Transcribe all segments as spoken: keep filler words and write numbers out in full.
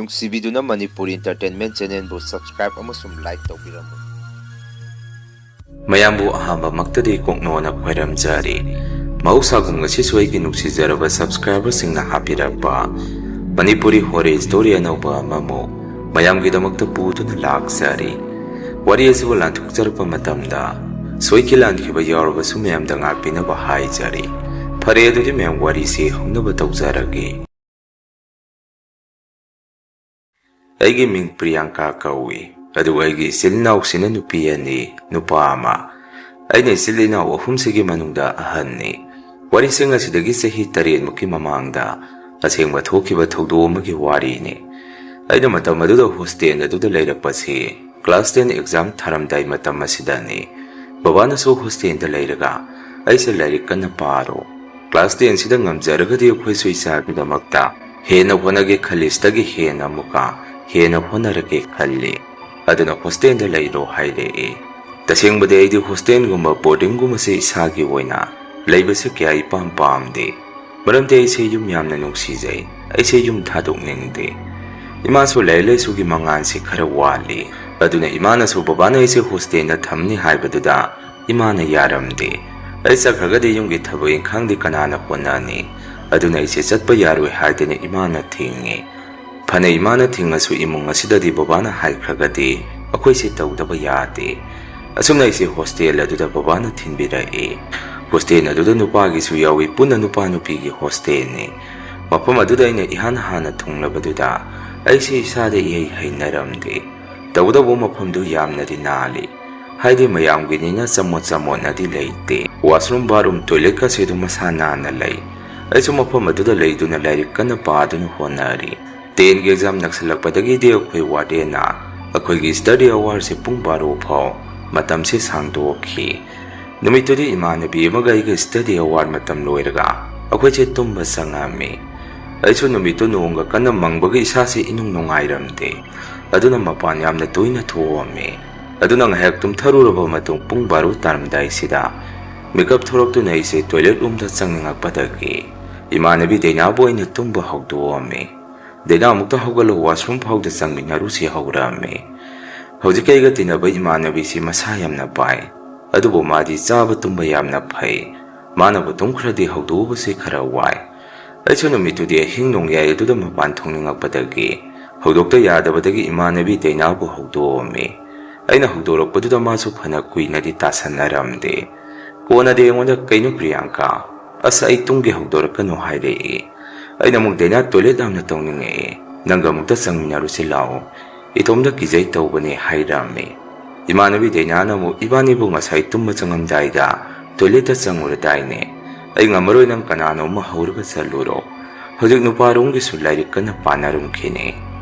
ꯅꯨꯡꯁꯤꯕꯤꯗꯨꯅ Manipuri Entertainment Channelꯕꯨ subscribe ꯑꯃꯁꯨꯡ like ꯇꯧꯕꯤꯔꯝꯃꯨ꯫ ꯃꯌꯥꯝꯕꯨ ꯑꯍꯥꯟꯕꯃꯛꯇꯗꯤ ꯀꯣꯛꯅꯣꯅ ꯈꯣꯏꯔꯝꯖꯔꯤ꯫ ꯃꯍꯧꯁꯥꯒꯨꯝ ꯉꯁꯤꯁꯨ ꯑꯩꯒꯤ ꯅꯨꯡꯁꯤꯖꯔꯕ subscriberꯁꯤꯡꯅ ꯍꯥꯞꯄꯤꯔꯛꯄ ꯃꯅꯤꯄꯨꯔꯤ horror story ꯑꯅꯧꯕ ꯑꯃꯃꯨꯛ ꯃꯌꯥꯝꯒꯤꯗꯃꯛꯇ ꯄꯨꯗꯨꯅ ꯂꯥꯛꯆꯔꯤ꯫ ꯋꯥꯔꯤ ꯑꯁꯤꯕꯨ ꯂꯥꯟꯊꯣꯛꯆꯔꯛꯄ ꯃꯇꯝꯗ ꯁꯣꯏꯈꯤ ꯂꯥꯟꯈꯤꯕ ꯌꯥꯎꯔꯕꯁꯨ ꯃꯌꯥꯝꯗ ꯉꯥꯛꯄꯤꯅꯕ ꯍꯥꯏꯖꯔꯤ꯫ ꯐꯔꯦ, ꯑꯗꯨꯗꯤ ꯃꯌꯥꯝ ꯋꯥꯔꯤꯁꯤ ꯍꯧꯅꯕ ꯇꯧꯖꯔꯒꯦ꯫ ꯑꯩꯒꯤ ꯃꯤꯡ ꯄ꯭ꯔꯤꯌꯥꯡꯀꯥ ꯀꯧꯏ, ꯑꯗꯨꯒ ꯑꯩꯒꯤ ꯏꯆꯤꯜ ꯏꯅꯥꯎꯁꯤꯅ ꯅꯨꯄꯤ ꯑꯅꯤ, ꯅꯨꯄꯥ ꯑꯃ꯫ ꯑꯩꯅ ꯏꯆꯤꯜ ꯏꯅꯥꯎ ꯑꯍꯨꯝꯁꯤꯒꯤ ꯃꯅꯨꯡꯗ ꯑꯍꯟꯅꯤ꯫ ꯋꯥꯔꯤꯁꯤꯡ ꯑꯁꯤꯗꯒꯤ ꯆꯍꯤ ꯇꯔꯦꯠꯃꯨꯛꯀꯤ ꯃꯃꯥꯡꯗ ꯑꯁꯦꯡꯕ ꯊꯣꯛꯈꯤꯕ ꯊꯧꯗꯣꯛ ꯑꯃꯒꯤ ꯋꯥꯔꯤꯅꯤ꯫ ꯑꯩꯅ ꯃꯇꯝ ꯑꯗꯨꯗ hostel ꯑꯗꯨꯗ ꯂꯩꯔꯛꯄꯁꯤ class ten exam ꯊꯥꯔꯝꯗꯥꯏ ꯃꯇꯝ ꯑꯁꯤꯗꯅꯤ꯫ ꯕꯕꯥꯅꯁꯨ hostelꯗ ꯂꯩꯔꯒ ꯑꯩꯁꯦ ꯂꯥꯏꯔꯤꯛ ꯀꯟꯅ ꯄꯥꯔꯣ, class tenꯁꯤꯗ ꯉꯝꯖꯔꯒꯗꯤ ꯑꯩꯈꯣꯏꯁꯨ ꯏꯆꯥꯒꯤꯗꯃꯛꯇ ꯍꯦꯟꯅ ꯍꯣꯠꯅꯒꯦ ꯈꯜꯂꯤꯁꯤꯗꯒꯤ ꯍꯦꯟꯅ ꯑꯃꯨꯛꯀ ꯍꯦꯟꯅ ꯍꯣꯠꯅꯔꯒꯦ ꯈꯜꯂꯤ, ꯑꯗꯨꯅ hostelꯗ ꯂꯩꯔꯣ ꯍꯥꯏꯔꯛꯏ꯫ ꯇꯁꯦꯡꯕꯗꯤ ꯑꯩꯗꯤ hostelꯒꯨꯝꯕ boardingꯒꯨꯝꯕꯁꯦ ꯏꯁꯥꯒꯤ ꯑꯣꯏꯅ ꯂꯩꯕꯁꯦ ꯀꯌꯥ ꯏꯄꯥꯝ ꯄꯥꯝꯗꯦ, ꯃꯔꯝꯗꯤ ꯑꯩꯁꯦ ꯌꯨꯝ ꯌꯥꯝꯅ ꯅꯨꯡꯁꯤꯖꯩ꯫ ꯑꯩꯁꯦ ꯌꯨꯝ ꯊꯥꯗꯣꯛꯅꯤꯡꯗꯦ꯫ ꯏꯃꯥꯁꯨ ꯂꯥꯏꯔꯤꯛ ꯂꯥꯏꯁꯨꯒꯤ ꯃꯉꯥꯜꯁꯦ ꯈꯔ ꯋꯥꯠꯂꯤ, ꯑꯗꯨꯅ ꯏꯃꯥꯅꯁꯨ ꯕꯕꯥꯅ ꯑꯩꯁꯦ hostelꯗ ꯊꯝꯅꯤ ꯍꯥꯏꯕꯗꯨꯗ ꯏꯃꯥꯅ ꯌꯥꯔꯝꯗꯦ꯫ ꯑꯩ ꯆꯠꯈ꯭ꯔꯒꯗꯤ ꯌꯨꯝꯒꯤ ꯊꯕꯛ ꯏꯪꯈꯥꯡꯗꯤ ꯀꯅꯥꯅ ꯍꯣꯠꯅꯅꯤ? ꯑꯗꯨꯅ ꯑꯩꯁꯦ ꯆꯠꯄ ꯌꯥꯔꯣꯏ ꯍꯥꯏꯗꯅ ꯏꯃꯥꯅ ꯊꯤꯡꯉꯤ꯫ ꯐꯅ ꯏꯃꯥꯅ ꯊꯤꯡꯉꯁꯨ ꯏꯃꯨꯡ ꯑꯁꯤꯗꯗꯤ ꯕꯕꯥꯅ ꯍꯥꯏꯈ꯭ꯔꯒꯗꯤ ꯑꯩꯈꯣꯏꯁꯦ ꯇꯧꯗꯕ ꯌꯥꯗꯦ꯫ ꯑꯁꯨꯝꯅ ꯑꯩꯁꯦ hostel ꯑꯗꯨꯗ ꯕꯕꯥꯅ ꯊꯤꯟꯕꯤꯔꯛꯏ꯫ Hostel ꯑꯗꯨꯗ ꯅꯨꯄꯥꯒꯤꯁꯨ ꯌꯥꯎꯏ, ꯄꯨꯟꯅ ꯅꯨꯄꯥ ꯅꯨꯄꯤꯒꯤ hostelꯅꯤ꯫ ꯃꯐꯝ ꯑꯗꯨꯗ ꯑꯩꯅ ꯏꯍꯥꯟ ꯍꯥꯟꯅ ꯊꯨꯡꯂꯕꯗꯨꯗ ꯑꯩꯁꯦ ꯏꯁꯥꯗ ꯏꯍꯩ ꯍꯩꯅꯔꯝꯗꯦ꯫ ꯇꯧꯕꯇꯕꯨ ꯃꯐꯝꯗꯨ ꯌꯥꯝꯅꯗꯤ ꯅꯥꯜꯂꯤ, ꯍꯥꯏꯗꯤ ꯃꯌꯥꯝꯒꯤꯅꯤꯅ ꯆꯃꯣꯠ ꯆꯃꯣꯠꯅꯗꯤ ꯂꯩꯇꯦ꯫ Washroom, bathroom, toiletꯀꯁꯦ ꯑꯗꯨꯝ ꯃꯁꯥ ꯅꯥꯟꯅ ꯂꯩ꯫ ꯑꯩꯁꯨ ꯃꯐꯝ ꯑꯗꯨꯗ ꯂꯩꯗꯨꯅ ꯂꯥꯏꯔꯤꯛ ꯀꯟꯅ ꯄꯥꯗꯨꯅ ꯍꯣꯠꯅꯔꯤ꯫ Tenꯒꯤ exam ꯅꯛꯁꯜꯂꯛꯄꯗꯒꯤꯗꯤ ꯑꯩꯈꯣꯏ wardenꯅ ꯑꯩꯈꯣꯏꯒꯤ study hourꯁꯦ ꯄꯨꯡ ꯕꯥꯔꯣ ꯐꯥꯎ ꯃꯇꯝꯁꯦ ꯁꯥꯡꯗꯣꯛꯈꯤ꯫ ꯅꯨꯃꯤꯠꯇꯨꯗꯤ ꯏꯃꯥꯟꯅꯕꯤ ꯑꯃꯒ ꯑꯩꯒ study hour ꯃꯇꯝ ꯂꯣꯏꯔꯒ ꯑꯩꯈꯣꯏꯁꯦ ꯇꯨꯝꯕ ꯆꯪꯉꯝꯃꯤ꯫ ꯑꯩꯁꯨ ꯅꯨꯃꯤꯠꯇꯨ ꯅꯣꯡꯒ ꯀꯟꯅ ꯃꯪꯕꯒꯤ ꯏꯁꯥꯁꯦ ꯏꯅꯨꯡ ꯅꯨꯡꯉꯥꯏꯔꯝꯗꯦ, ꯑꯗꯨꯅ ꯃꯄꯥꯟ ꯌꯥꯝꯅ ꯇꯣꯏꯅ ꯊꯣꯛꯑꯝꯃꯤ꯫ ꯑꯗꯨꯅ ꯉꯥꯏꯍꯥꯛ ꯇꯨꯝꯊꯔꯨꯔꯕ ꯃꯇꯨꯡ ꯄꯨꯡ ꯕꯥꯔꯣ ꯇꯥꯔꯝꯗꯥꯏꯁꯤꯗ ꯃꯤꯀꯞ ꯊꯣꯔꯛꯇꯨꯅ ꯑꯩꯁꯦ toilet roomꯗ ꯆꯪꯅꯤꯡꯉꯛꯄꯗꯒꯤ ꯏꯃꯥꯟꯅꯕꯤ ꯗꯩꯅꯥꯕꯨ ꯑꯩꯅ ꯇꯨꯝꯕ ꯍꯧꯗꯣꯛꯑꯝꯃꯤ꯫ "ꯗꯥꯏꯅꯥ, ꯑꯃꯨꯛꯇ ꯍꯧꯒꯠꯂꯣ, washroom ꯐꯥꯎꯗ ꯆꯪꯃꯤꯟꯅꯔꯨꯁꯤ" ꯍꯧꯔꯛꯑꯝꯃꯤ꯫ ꯍꯧꯖꯤꯛ ꯑꯩꯒ ꯇꯤꯟꯅꯕ ꯏꯃꯥꯟꯅꯕꯤꯁꯤ ꯃꯁꯥ ꯌꯥꯝꯅ ꯄꯥꯏ, ꯑꯗꯨꯕꯨ ꯃꯥꯗꯤ ꯆꯥꯕ ꯇꯨꯝꯕ ꯌꯥꯝꯅ ꯐꯩ꯫ ꯃꯥꯅꯕꯨ ꯇꯨꯝꯈ꯭ꯔꯗꯤ ꯍꯧꯗꯣꯛꯎꯕꯁꯤ ꯈꯔ ꯋꯥꯏ꯫ ꯑꯩꯁꯨ ꯅꯨꯃꯤꯠꯇꯨꯗꯤ ꯑꯍꯤꯡ ꯅꯣꯡꯌꯥꯏ ꯑꯗꯨꯗ ꯃꯄꯥꯟ ꯊꯣꯛꯅꯤꯡꯉꯛꯄꯗꯒꯤ ꯍꯧꯗꯣꯛꯇ ꯌꯥꯗꯕꯗꯒꯤ ꯏꯃꯥꯟꯅꯕꯤ ꯗꯥꯏꯅꯥꯕꯨ ꯍꯧꯗꯣꯛꯑꯝꯃꯤ꯫ ꯑꯩꯅ ꯍꯧꯗꯣꯔꯛꯄꯗꯨꯗ ꯃꯥꯁꯨ ꯐꯅ ꯀꯨꯏꯅꯗꯤ ꯇꯥꯁꯟꯅꯔꯝꯗꯦ꯫ ꯀꯣꯟꯅꯗꯤ ꯑꯩꯉꯣꯟꯗ, "ꯀꯩꯅꯣ ꯄ꯭ꯔꯤꯌꯥꯡꯀꯥ, ꯑꯁ, ꯑꯩ ꯇꯨꯝꯒꯦ, ꯍꯧꯗꯣꯔꯛꯀꯅꯨ" ꯍꯥꯏꯔꯛꯏ꯫ ꯑꯩꯅ ꯑꯃꯨꯛ, "ꯗꯥꯏꯅꯥ, toilet ꯌꯥꯝꯅ ꯇꯧꯅꯤꯡꯉꯛꯑꯦ, ꯅꯪꯒ ꯑꯃꯨꯛꯇ ꯆꯪꯃꯤꯟꯅꯔꯨꯁꯤ ꯂꯥꯛꯑꯣ, ꯏꯇꯣꯝꯇ ꯀꯤꯖꯩ ꯇꯧꯕꯅꯦ" ꯍꯥꯏꯔꯝꯃꯤ꯫ ꯏꯃꯥꯟꯅꯕꯤ ꯗꯥꯏꯅꯥꯅ ꯑꯃꯨꯛ, "ꯏꯕꯥꯅꯤꯕꯨ ꯉꯁꯥꯏ ꯇꯨꯝꯕ ꯆꯪꯉꯝꯗꯥꯏꯗ toilet ꯆꯪꯉꯨꯔꯗꯥꯏꯅꯦ? ꯑꯩ ꯉꯝꯃꯔꯣꯏ, ꯅꯪ ꯀꯅꯥꯅꯣ ꯑꯃ ꯍꯧꯔꯒ ꯆꯠꯂꯨꯔꯣ꯫ ꯍꯧꯖꯤꯛ ꯅꯨꯄꯥꯔꯣꯝꯒꯤꯁꯨ ꯂꯥꯏꯔꯤꯛ ꯀꯟꯅ ꯄꯥꯅꯔꯝꯈꯤꯅꯤ,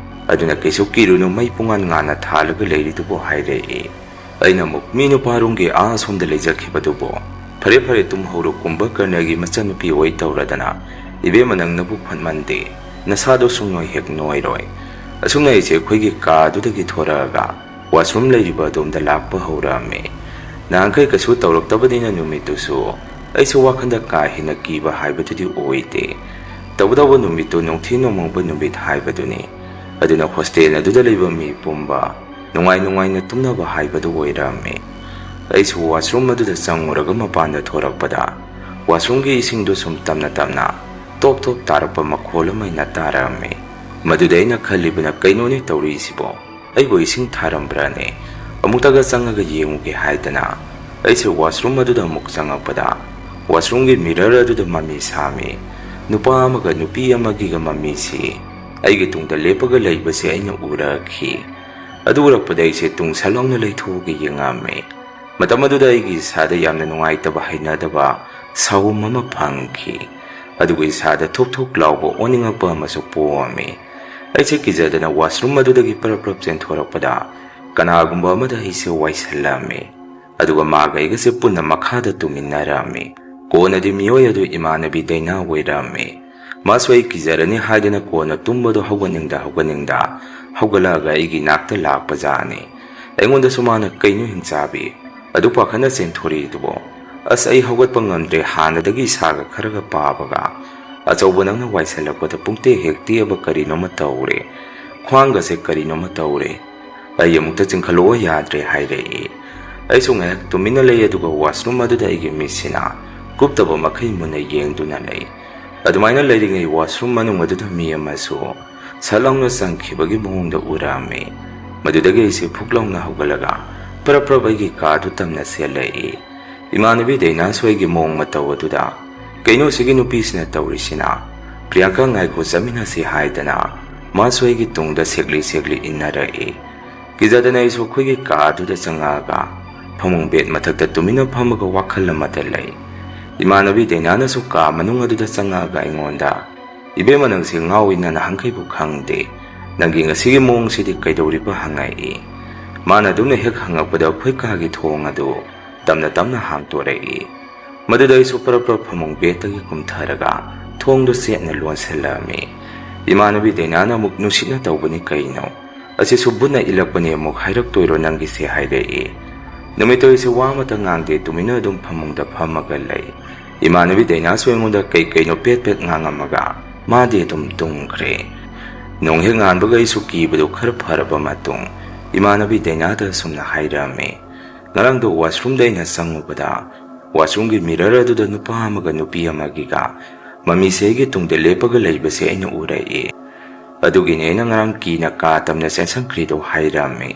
ꯑꯗꯨꯅ ꯀꯩꯁꯨ ꯀꯤꯔꯨꯅꯨ, ꯃꯩ ꯄꯨꯡꯉꯥꯟ ꯉꯥꯟꯅ ꯊꯥꯜꯂꯒ ꯂꯩꯔꯤꯗꯨꯕꯨ" ꯍꯥꯏꯔꯛꯏ꯫ ꯑꯩꯅ ꯑꯃꯨꯛ, "ꯃꯤ ꯅꯨꯄꯥꯔꯣꯝꯒꯤ ꯑꯥ ꯑꯁꯣꯝꯗ ꯂꯩꯖꯈꯤꯕꯗꯨꯕꯨ? ꯐꯔꯦ ꯐꯔꯦ, ꯇꯨꯝꯍꯧꯔꯣ, ꯀꯨꯝꯚꯀꯔꯅꯒꯤ ꯃꯆꯟꯅꯨꯄꯤ ꯑꯣꯏ ꯇꯧꯔꯗꯅ, ꯏꯕꯦꯝꯃ, ꯅꯪ ꯅꯕꯨꯛ ꯐꯠꯃꯟꯗꯦ, ꯅꯁꯥꯗꯣ ꯁꯨꯡꯅꯣꯏ ꯍꯦꯛ ꯅꯣꯏꯔꯣꯏ"꯫ ꯑꯁꯨꯝꯅ ꯑꯩꯁꯦ ꯑꯩꯈꯣꯏꯒꯤ ꯀꯥ ꯑꯗꯨꯗꯒꯤ ꯊꯣꯔꯛꯑꯒ washroom ꯂꯩꯔꯤꯕ ꯑꯗꯣꯝꯗ ꯂꯥꯛꯄ ꯍꯧꯔꯛꯑꯝꯃꯤ꯫ ꯅꯍꯥꯟꯈꯩ ꯀꯩꯁꯨ ꯇꯧꯔꯛꯇꯕꯅꯤꯅ ꯅꯨꯃꯤꯠꯇꯨꯁꯨ ꯑꯩꯁꯨ ꯋꯥꯈꯟꯗ ꯀꯥ ꯍꯦꯟꯅ ꯀꯤꯕ ꯍꯥꯏꯕꯗꯨꯗꯤ ꯑꯣꯏꯗꯦ꯫ ꯇꯧꯕꯇꯕꯨ ꯅꯨꯃꯤꯠꯇꯨ ꯅꯣꯡꯊꯤ ꯅꯣꯡꯃꯪꯕ ꯅꯨꯃꯤꯠ ꯍꯥꯏꯕꯗꯨꯅꯤ꯫ ꯑꯗꯨꯅ hostel ꯑꯗꯨꯗ ꯂꯩꯕ ꯃꯤ ꯄꯨꯝꯕ ꯅꯨꯡꯉꯥꯏ ꯅꯨꯡꯉꯥꯏꯅ ꯇꯨꯝꯅꯕ ꯍꯥꯏꯕꯗꯨ ꯑꯣꯏꯔꯝꯃꯤ꯫ ꯑꯩꯁꯨ washroom ꯑꯗꯨꯗ ꯆꯪꯉꯨꯔꯒ ꯃꯄꯥꯟꯗ ꯊꯣꯔꯛꯄꯗ washroomꯒꯤ ꯏꯁꯤꯡꯗꯨ ꯁꯨꯝ ꯇꯞꯅ ꯇꯞꯅ ꯇꯣꯞ ꯇꯣꯞ ꯇꯥꯔꯛꯄ ꯃꯈꯣꯜ ꯑꯃ ꯑꯩꯅ ꯇꯥꯔꯛꯑꯝꯃꯤ꯫ ꯃꯗꯨꯗ ꯑꯩꯅ ꯈꯜꯂꯤꯕꯅ, "ꯀꯩꯅꯣꯅꯦ ꯇꯧꯔꯤꯁꯤꯕꯣ? ꯑꯩꯕꯨ ꯏꯁꯤꯡ ꯊꯥꯔꯝꯕ꯭ꯔꯥꯅꯦ? ꯑꯃꯨꯛꯇꯒ ꯆꯪꯉꯒ ꯌꯦꯡꯉꯨꯒꯦ" ꯍꯥꯏꯗꯅ ꯑꯩꯁꯦ washroom ꯑꯗꯨꯗ ꯑꯃꯨꯛ ꯆꯪꯉꯛꯄꯗ, washroomꯒꯤ mirror ꯑꯗꯨꯗ ꯃꯃꯤ ꯁꯥꯝꯃꯤ꯫ ꯅꯨꯄꯥ ꯑꯃꯒ ꯅꯨꯄꯤ ꯑꯃꯒꯤꯒ ꯃꯃꯤꯁꯤ ꯑꯩꯒꯤ ꯇꯨꯡꯗ ꯂꯦꯞꯄꯒ ꯂꯩꯕꯁꯦ ꯑꯩꯅ ꯎꯔꯛꯈꯤ꯫ ꯑꯗꯨ ꯎꯔꯛꯄꯗ ꯑꯩꯁꯦ ꯇꯨꯡꯁꯜ ꯂꯥꯎꯅ ꯂꯩꯊꯣꯛꯑꯒ ꯌꯦꯡꯉꯝꯃꯤ꯫ ꯃꯇꯝ ꯑꯗꯨꯗ ꯑꯩꯒꯤ ꯏꯁꯥꯗ ꯌꯥꯝꯅ ꯅꯨꯡꯉꯥꯏꯇꯕ, ꯍꯩꯅꯗꯕ ꯁꯥꯎꯝ ꯑꯃ ꯐꯪꯈꯤ꯫ ꯑꯗꯨꯒ ꯏꯁꯥꯗ ꯊꯨꯛ ꯊꯨꯛ ꯂꯥꯎꯕ, ꯑꯣꯅꯤꯡꯉꯛꯄ ꯑꯃꯁꯨ ꯄꯣꯛꯑꯝꯃꯤ꯫ ꯑꯩꯁꯦ ꯀꯤꯖꯗꯅ washroom ꯑꯗꯨꯗꯒꯤ ꯄꯔꯞ ꯄꯔꯞ ꯆꯦꯟꯊꯣꯔꯛꯄꯗ, ꯀꯅꯥꯒꯨꯝꯕ ꯑꯃꯗ ꯑꯩꯁꯦ ꯋꯥꯏꯁꯜꯂꯝꯃꯤ꯫ ꯑꯗꯨꯒ ꯃꯥꯒ ꯑꯩꯒꯁꯦ ꯄꯨꯟꯅ ꯃꯈꯥꯗ ꯇꯨꯃꯤꯟꯅꯔꯝꯃꯤ꯫ ꯀꯣꯟꯅꯗꯤ ꯃꯤꯑꯣꯏ ꯑꯗꯨ ꯏꯃꯥꯟꯅꯕꯤ ꯗꯥꯏꯅꯥ ꯑꯣꯏꯔꯝꯃꯤ꯫ ꯃꯥꯁꯨ ꯑꯩ ꯀꯤꯖꯔꯅꯤ ꯍꯥꯏꯗꯅ ꯀꯣꯟꯅ ꯇꯨꯝꯕꯗꯣ ꯍꯧꯒꯠꯅꯤꯡꯗ ꯍꯧꯒꯠꯅꯤꯡꯗ ꯍꯧꯒꯠꯂꯛꯑꯒ ꯑꯩꯒꯤ ꯅꯥꯛꯇ ꯂꯥꯛꯄꯖꯥꯠꯅꯤ꯫ ꯑꯩꯉꯣꯟꯗꯁꯨ ꯃꯥꯅ, "ꯀꯩꯅꯣ ꯍꯤꯡꯆꯥꯕꯤ, ꯑꯗꯨ ꯄꯥꯈꯠꯅ ꯆꯦꯟꯊꯣꯔꯛꯏꯗꯨꯕꯣ?" "ꯑꯁ, ꯑꯩ ꯍꯧꯒꯠꯄ ꯉꯝꯗ꯭ꯔꯦ, ꯍꯥꯟꯅꯗꯒꯤ ꯏꯁꯥꯒ ꯈꯔꯒ ꯄꯥꯕꯒ꯫ "ꯑꯆꯧꯕ, ꯅꯪꯅ ꯋꯥꯏꯁꯜꯂꯛꯄꯗ ꯄꯨꯡꯇꯦꯛ ꯍꯦꯛ ꯇꯦꯛꯑꯕ ꯀꯔꯤꯅꯣꯃ ꯇꯧꯔꯦ꯫ ꯈ꯭ꯋꯥꯡꯒꯁꯦ ꯀꯔꯤꯅꯣꯃ ꯇꯧꯔꯦ꯫ ꯑꯩ ꯑꯃꯨꯛꯇ ꯆꯤꯡꯈꯠꯂꯛꯑꯣ ꯌꯥꯗ꯭ꯔꯦ" ꯍꯥꯏꯔꯛꯏ꯫ ꯑꯩꯁꯨ ꯉꯥꯏꯍꯥꯛ ꯇꯨꯃꯤꯟꯅ ꯂꯩ, ꯑꯗꯨꯒ washroom ꯑꯗꯨꯗ ꯑꯩꯒꯤ ꯃꯤꯠꯁꯤꯅ ꯀꯨꯞꯇꯕ ꯃꯈꯩ ꯃꯨꯟꯅ ꯌꯦꯡꯗꯨꯅ ꯂꯩ꯫ ꯑꯗꯨꯃꯥꯏꯅ ꯂꯩꯔꯤꯉꯩ washroom ꯃꯅꯨꯡ ꯑꯗꯨꯗ ꯃꯤ ꯑꯃꯁꯨ ꯁꯠ ꯂꯥꯎꯅ ꯆꯪꯈꯤꯕꯒꯤ ꯃꯑꯣꯡꯗ ꯎꯔꯛꯑꯝꯃꯤ꯫ ꯃꯗꯨꯗꯒꯤ ꯑꯩꯁꯦ ꯐꯨꯛ ꯂꯥꯎꯅ ꯍꯧꯒꯠꯂꯒ ꯄꯔꯞ ꯄꯔꯞ ꯑꯩꯒꯤ ꯀꯥꯗꯨ ꯇꯝꯅ ꯆꯦꯜꯂꯛꯏ꯫ ꯏꯃꯥꯟꯅꯕꯤ ꯗꯩꯅꯥꯁꯨ ꯑꯩꯒꯤ ꯃꯑꯣꯡ ꯃꯇꯧ ꯑꯗꯨꯗ, "ꯀꯩꯅꯣ ꯁꯤꯒꯤ ꯅꯨꯄꯤꯁꯤꯅ ꯇꯧꯔꯤꯁꯤꯅ? ꯄ꯭ꯔꯤꯌꯥꯡꯀꯥ, ꯉꯥꯏꯈꯣ, ꯆꯠꯃꯤꯟꯅꯁꯤ" ꯍꯥꯏꯗꯅ ꯃꯥꯁꯨ ꯑꯩꯒꯤ ꯇꯨꯡꯗ ꯁꯦꯛꯂꯤ ꯁꯦꯛꯂꯤ ꯏꯟꯅꯔꯛꯏ꯫ ꯀꯤꯖꯗꯅ ꯑꯩꯁꯨ ꯑꯩꯈꯣꯏꯒꯤ ꯀꯥ ꯑꯗꯨꯗ ꯆꯪꯉꯛꯑꯒ ꯐꯃꯨꯡ bed ꯃꯊꯛꯇ ꯇꯨꯃꯤꯟꯅ ꯐꯝꯃꯒ ꯋꯥꯈꯜ ꯑꯃꯗ ꯂꯩ꯫ ꯏꯃꯥꯟꯅꯕꯤ ꯗꯩꯅꯥꯅꯁꯨ ꯀꯥ ꯃꯅꯨꯡ ꯑꯗꯨꯗ ꯆꯪꯉꯛꯑꯒ ꯑꯩꯉꯣꯟꯗ, "ꯏꯕꯦꯝꯃ, ꯅꯪꯁꯦ ꯉꯥꯎꯏꯅ ꯅꯍꯥꯟꯈꯩꯕꯨ ꯈꯪꯗꯦ꯫ ꯅꯪꯒꯤ ꯉꯁꯤꯒꯤ ꯃꯑꯣꯡꯁꯤꯗꯤ ꯀꯩꯗꯧꯔꯤꯕ?" ꯍꯪꯉꯛꯏ꯫ ꯃꯥꯅ ꯑꯗꯨꯝꯅ ꯍꯦꯛ ꯍꯪꯉꯛꯄꯗ ꯑꯩꯈꯣꯏ ꯀꯥꯒꯤ ꯊꯣꯡ ꯑꯗꯨ ꯇꯞꯅ ꯇꯞꯅ ꯍꯥꯡꯇꯣꯔꯛꯏ꯫ ꯃꯗꯨꯗ ꯑꯩꯁꯨ ꯄꯔꯞ ꯄꯔꯞ ꯐꯃꯨꯡ bedꯇꯒꯤ ꯀꯨꯝꯊꯔꯒ ꯊꯣꯡꯗꯨ ꯆꯦꯠꯅ ꯂꯣꯟꯁꯤꯜꯂꯝꯃꯤ꯫ ꯏꯃꯥꯟꯅꯕꯤ ꯗꯩꯅꯥꯅ ꯑꯃꯨꯛ, "ꯅꯨꯡꯁꯤꯠꯅ ꯇꯧꯕꯅꯤ ꯀꯩꯅꯣ? ꯑꯁꯤꯁꯨ ꯕꯨꯠꯅ ꯏꯜꯂꯛꯄꯅꯤ ꯑꯃꯨꯛ ꯍꯥꯏꯔꯛꯇꯣꯏꯔꯣ ꯅꯪꯒꯤꯁꯦ?" ꯍꯥꯏꯔꯛꯏ꯫ ꯅꯨꯃꯤꯠꯇꯨ ꯑꯩꯁꯦ ꯋꯥ ꯑꯃꯠꯇ ꯉꯥꯡꯗꯦ, ꯇꯨꯃꯤꯟꯅ ꯑꯗꯨꯝ ꯐꯃꯨꯡꯗ ꯐꯝꯃꯒ ꯂꯩ꯫ ꯏꯃꯥꯟꯅꯕꯤ ꯗꯩꯅꯥꯁꯨ ꯑꯩꯉꯣꯟꯗ ꯀꯩ ꯀꯩꯅꯣ ꯄꯦꯠ ꯄꯦꯠ ꯉꯥꯡꯉꯝꯃꯒ ꯃꯥꯗꯤ ꯑꯗꯨꯝ ꯇꯨꯝꯈ꯭ꯔꯦ꯫ ꯅꯣꯡ ꯍꯦꯛ ꯉꯥꯟꯕꯒ ꯑꯩꯁꯨ ꯀꯤꯕꯗꯨ ꯈꯔ ꯐꯔꯕ ꯃꯇꯨꯡ ꯏꯃꯥꯟꯅꯕꯤ ꯗꯩꯅꯥꯗ ꯑꯁꯨꯝꯅ ꯍꯥꯏꯔꯝꯃꯤ, "ꯉꯔꯥꯡꯗꯣ washroomꯗ ꯑꯩꯅ ꯆꯪꯉꯨꯕꯗ, washroomꯒꯤ mirror ꯑꯗꯨꯗ ꯅꯨꯄꯥ ꯑꯃꯒ ꯅꯨꯄꯤ ꯑꯃꯒꯤꯒ ꯃꯃꯤꯁꯦ ꯑꯩꯒꯤ ꯇꯨꯡꯗ ꯂꯦꯞꯄꯒ ꯂꯩꯕꯁꯦ ꯑꯩꯅ ꯎꯔꯛꯏ꯫ ꯑꯗꯨꯒꯤꯅꯦ ꯑꯩꯅ ꯉꯔꯥꯡ ꯀꯤꯅ ꯀꯥ ꯇꯝꯅ ꯆꯦꯟꯁꯟꯈ꯭ꯔꯤꯗꯣ" ꯍꯥꯏꯔꯝꯃꯤ꯫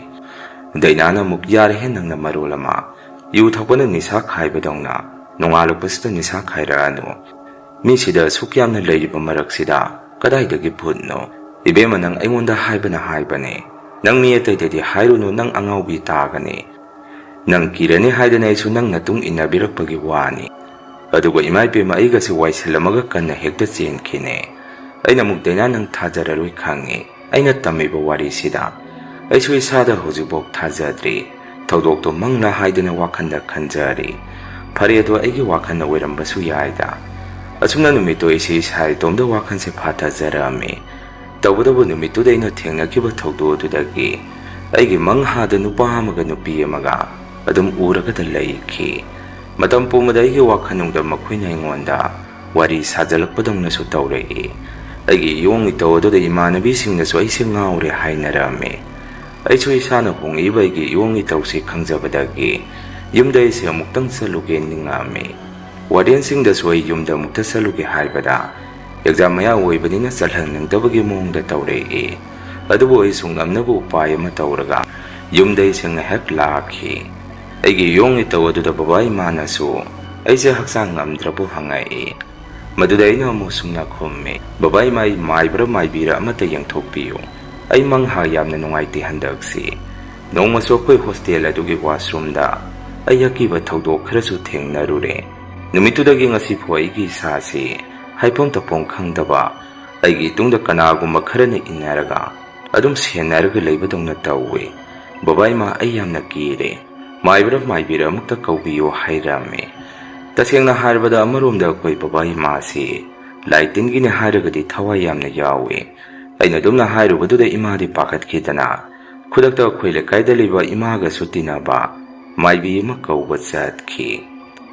ꯗꯩꯅꯥꯅ ꯑꯃꯨꯛ, "ꯌꯥꯔꯦꯍꯦ, ꯅꯪꯅ ꯃꯔꯣꯜ ꯑꯃ꯫ ꯌꯨ ꯊꯛꯄꯅ ꯅꯤꯁꯥ ꯈꯥꯏꯕꯗꯧꯅ ꯅꯣꯡꯉꯥꯜꯂꯛꯄꯁꯤꯗ ꯅꯤꯁꯥ ꯈꯥꯏꯔꯛꯑꯅꯨ꯫ ꯃꯤꯁꯤꯗ ꯑꯁꯨꯛ ꯌꯥꯝꯅ ꯂꯩꯔꯤꯕ ꯃꯔꯛꯁꯤꯗ ꯀꯗꯥꯏꯗꯒꯤ ꯚꯨꯠꯅꯣ? ꯏꯕꯦꯝꯃ, ꯅꯪ ꯑꯩꯉꯣꯟꯗ ꯍꯥꯏꯕꯅ ꯍꯥꯏꯕꯅꯦ꯫ ꯅꯪ ꯃꯤ ꯑꯇꯩꯗꯗꯤ ꯍꯥꯏꯔꯨꯅꯨ, ꯅꯪ ꯑꯉꯥꯎꯕꯤ ꯇꯥꯒꯅꯤ꯫ ꯅꯪ ꯀꯤꯔꯅꯤ ꯍꯥꯏꯗꯅ ꯑꯩꯁꯨ ꯅꯪ ꯅꯇꯨꯡ ꯏꯟꯅꯕꯤꯔꯛꯄꯒꯤ ꯋꯥꯅꯤ꯫ ꯑꯗꯨꯒ ꯏꯃꯥ ꯏꯕꯦꯝꯃ, ꯑꯩꯒꯁꯦ ꯋꯥꯏꯁꯤꯜꯂꯝꯃꯒ ꯀꯟꯅ ꯍꯦꯛꯇ ꯆꯦꯟꯈꯤꯅꯦ꯫ ꯑꯩꯅ ꯑꯃꯨꯛ, ꯗꯩꯅꯥ, ꯅꯪ ꯊꯥꯖꯔꯔꯣꯏ ꯈꯪꯉꯤ꯫ ꯑꯩꯅ ꯇꯝꯃꯤꯕ ꯋꯥꯔꯤꯁꯤꯗ ꯑꯩꯁꯨ ꯏꯁꯥꯗ ꯍꯧꯖꯤꯛꯐꯥꯎ ꯊꯥꯖꯗ꯭ꯔꯤ꯫ ꯊꯧꯗꯣꯛꯇꯣ ꯃꯪꯂꯥ ꯍꯥꯏꯗꯅ ꯋꯥꯈꯜꯗ ꯈꯟꯖꯔꯤ꯫ ꯐꯔꯦ, ꯑꯗꯣ ꯑꯩꯒꯤ ꯋꯥꯈꯜꯅ ꯑꯣꯏꯔꯝꯕꯁꯨ ꯌꯥꯏꯗ꯫ ꯑꯁꯨꯝꯅ ꯅꯨꯃꯤꯠꯇꯣ ꯑꯩꯁꯦ ꯏꯁꯥ ꯏꯇꯣꯝꯗ ꯋꯥꯈꯜꯁꯦ ꯐꯥꯊꯖꯔꯛꯑꯝꯃꯤ꯫ ꯇꯧꯕꯇꯕꯨ ꯅꯨꯃꯤꯠꯇꯨꯗ ꯑꯩꯅ ꯊꯦꯡꯅꯈꯤꯕ ꯊꯧꯗꯣꯛ ꯑꯗꯨꯗꯒꯤ ꯑꯩꯒꯤ ꯃꯪ ꯍꯥꯗ ꯅꯨꯄꯥ ꯑꯃꯒ ꯅꯨꯄꯤ ꯑꯃꯒ ꯑꯗꯨꯝ ꯎꯔꯒꯗ ꯂꯩꯈꯤ꯫ ꯃꯇꯝ ꯄꯨꯝꯕꯗ ꯑꯩꯒꯤ ꯋꯥꯈꯜꯅꯨꯡꯗ ꯃꯈꯣꯏꯅ ꯑꯩꯉꯣꯟꯗ ꯋꯥꯔꯤ ꯁꯥꯖꯜꯂꯛꯄꯗꯧꯅꯁꯨ ꯇꯧꯔꯛꯏ꯫ ꯑꯩꯒꯤ ꯏꯌꯣꯡ ꯏꯇꯧ ꯑꯗꯨꯗ ꯏꯃꯥꯟꯅꯕꯤꯁꯤꯡꯅꯁꯨ ꯑꯩꯁꯦ ꯉꯥꯎꯔꯦ ꯍꯥꯏꯅꯔꯝꯃꯤ꯫ ꯑꯩꯁꯨ ꯏꯁꯥꯅ ꯍꯣꯡꯂꯛꯏꯕ ꯑꯩꯒꯤ ꯏꯌꯣꯡ ꯏꯇꯧꯁꯤ ꯈꯪꯖꯕꯗꯒꯤ ꯌꯨꯝꯗ ꯑꯩꯁꯦ ꯑꯃꯨꯛꯇꯪ ꯆꯠꯂꯨꯒꯦ ꯅꯤꯡꯉꯝꯃꯤ꯫ ꯋꯥꯔꯗꯦꯟꯁꯤꯡꯗꯁꯨ ꯑꯩ ꯌꯨꯝꯗ ꯑꯃꯨꯛꯇ ꯆꯠꯂꯨꯒꯦ ꯍꯥꯏꯕꯗ, ꯑꯦꯛꯖꯥꯝ ꯃꯌꯥ ꯑꯣꯏꯕꯅꯤꯅ ꯆꯠꯍꯟꯅꯤꯡꯗꯕꯒꯤ ꯃꯑꯣꯡꯗ ꯇꯧꯔꯛꯏ꯫ ꯑꯗꯨꯕꯨ ꯑꯩꯁꯨ ꯉꯝꯅꯕ ꯎꯄꯥꯏ ꯑꯃ ꯇꯧꯔꯒ ꯌꯨꯝꯗ ꯑꯩꯁꯦ ꯉꯥꯏꯍꯥꯛ ꯂꯥꯛꯈꯤ꯫ ꯑꯩꯒꯤ ꯏꯌꯣꯡ ꯏꯇꯧ ꯑꯗꯨꯗ ꯕꯕꯥ ꯏꯃꯥꯅꯁꯨ ꯑꯩꯁꯦ ꯍꯛꯆꯥꯡ ꯉꯝꯗ꯭ꯔꯕꯣ ꯍꯪꯉꯛꯏ꯫ ꯃꯗꯨꯗ ꯑꯩꯅ ꯑꯃꯨꯛ ꯁꯨꯝꯅ ꯈꯨꯝꯃꯤ, "ꯕꯕꯥ ꯏꯃꯥ, ꯑꯩ ꯃꯥꯏꯕ꯭ꯔꯥ ꯃꯥꯏꯕꯤꯔꯥ ꯑꯃꯇ ꯌꯦꯡꯊꯣꯛꯄꯤꯌꯨ꯫ ꯑꯩ ꯃꯪꯍꯥ ꯌꯥꯝꯅ ꯅꯨꯡꯉꯥꯏꯇꯦ ꯍꯟꯗꯛꯁꯤ꯫ ꯅꯣꯡꯃꯁꯨ ꯑꯩꯈꯣꯏ ꯍꯣꯁꯇꯦꯜ ꯑꯗꯨꯒꯤ ꯋꯥꯁꯔꯨꯝꯗ ꯑꯩ ꯑꯀꯤꯕ ꯊꯧꯗꯣꯛ ꯈꯔꯁꯨ ꯊꯦꯡꯅꯔꯨꯔꯦ꯫ ꯅꯨꯃꯤꯠꯇꯨꯗꯒꯤ ꯉꯁꯤꯐꯥꯎ ꯑꯩꯒꯤ ꯏꯁꯥꯁꯤ ꯍꯥꯏꯐꯝ ꯇꯧꯐꯝ ꯈꯪꯗꯕ, ꯑꯩꯒꯤ ꯇꯨꯡꯗ ꯀꯅꯥꯒꯨꯝꯕ ꯈꯔꯅ ꯏꯟꯅꯔꯒ ꯑꯗꯨꯝ ꯁꯦꯟꯅꯔꯒ ꯂꯩꯕꯗꯧꯅ ꯇꯧꯋꯤ꯫ ꯕꯕꯥ ꯏꯃꯥ, ꯑꯩ ꯌꯥꯝꯅ ꯀꯤꯔꯦ꯫ ꯃꯥꯏꯕ꯭ꯔꯥ ꯃꯥꯏꯕꯤꯔꯥ ꯑꯃꯨꯛꯇ ꯀꯧꯕꯤꯌꯨ" ꯍꯥꯏꯔꯝꯃꯤ꯫ ꯇꯁꯦꯡꯅ ꯍꯥꯏꯔꯕꯗ, ꯑꯃꯔꯣꯝꯗ ꯑꯩꯈꯣꯏ ꯕꯕꯥ ꯏꯃꯥꯁꯤ ꯂꯥꯏ ꯇꯤꯟꯒꯤꯅꯤ ꯍꯥꯏꯔꯒꯗꯤ ꯊꯋꯥꯏ ꯌꯥꯝꯅ ꯌꯥꯎꯏ꯫ ꯑꯩꯅ ꯑꯗꯨꯝꯅ ꯍꯥꯏꯔꯨꯕꯗꯨꯗ ꯏꯃꯥꯗꯤ ꯄꯥꯈꯠꯈꯤꯗꯅ ꯈꯨꯗꯛꯇ ꯑꯩꯈꯣꯏ ꯂꯩꯀꯥꯏꯗ ꯂꯩꯕ ꯏꯃꯥꯒꯁꯨ ꯇꯤꯟꯅꯕ ꯃꯥꯏꯕꯤ ꯑꯃ ꯀꯧꯕ ꯆꯠꯈꯤ꯫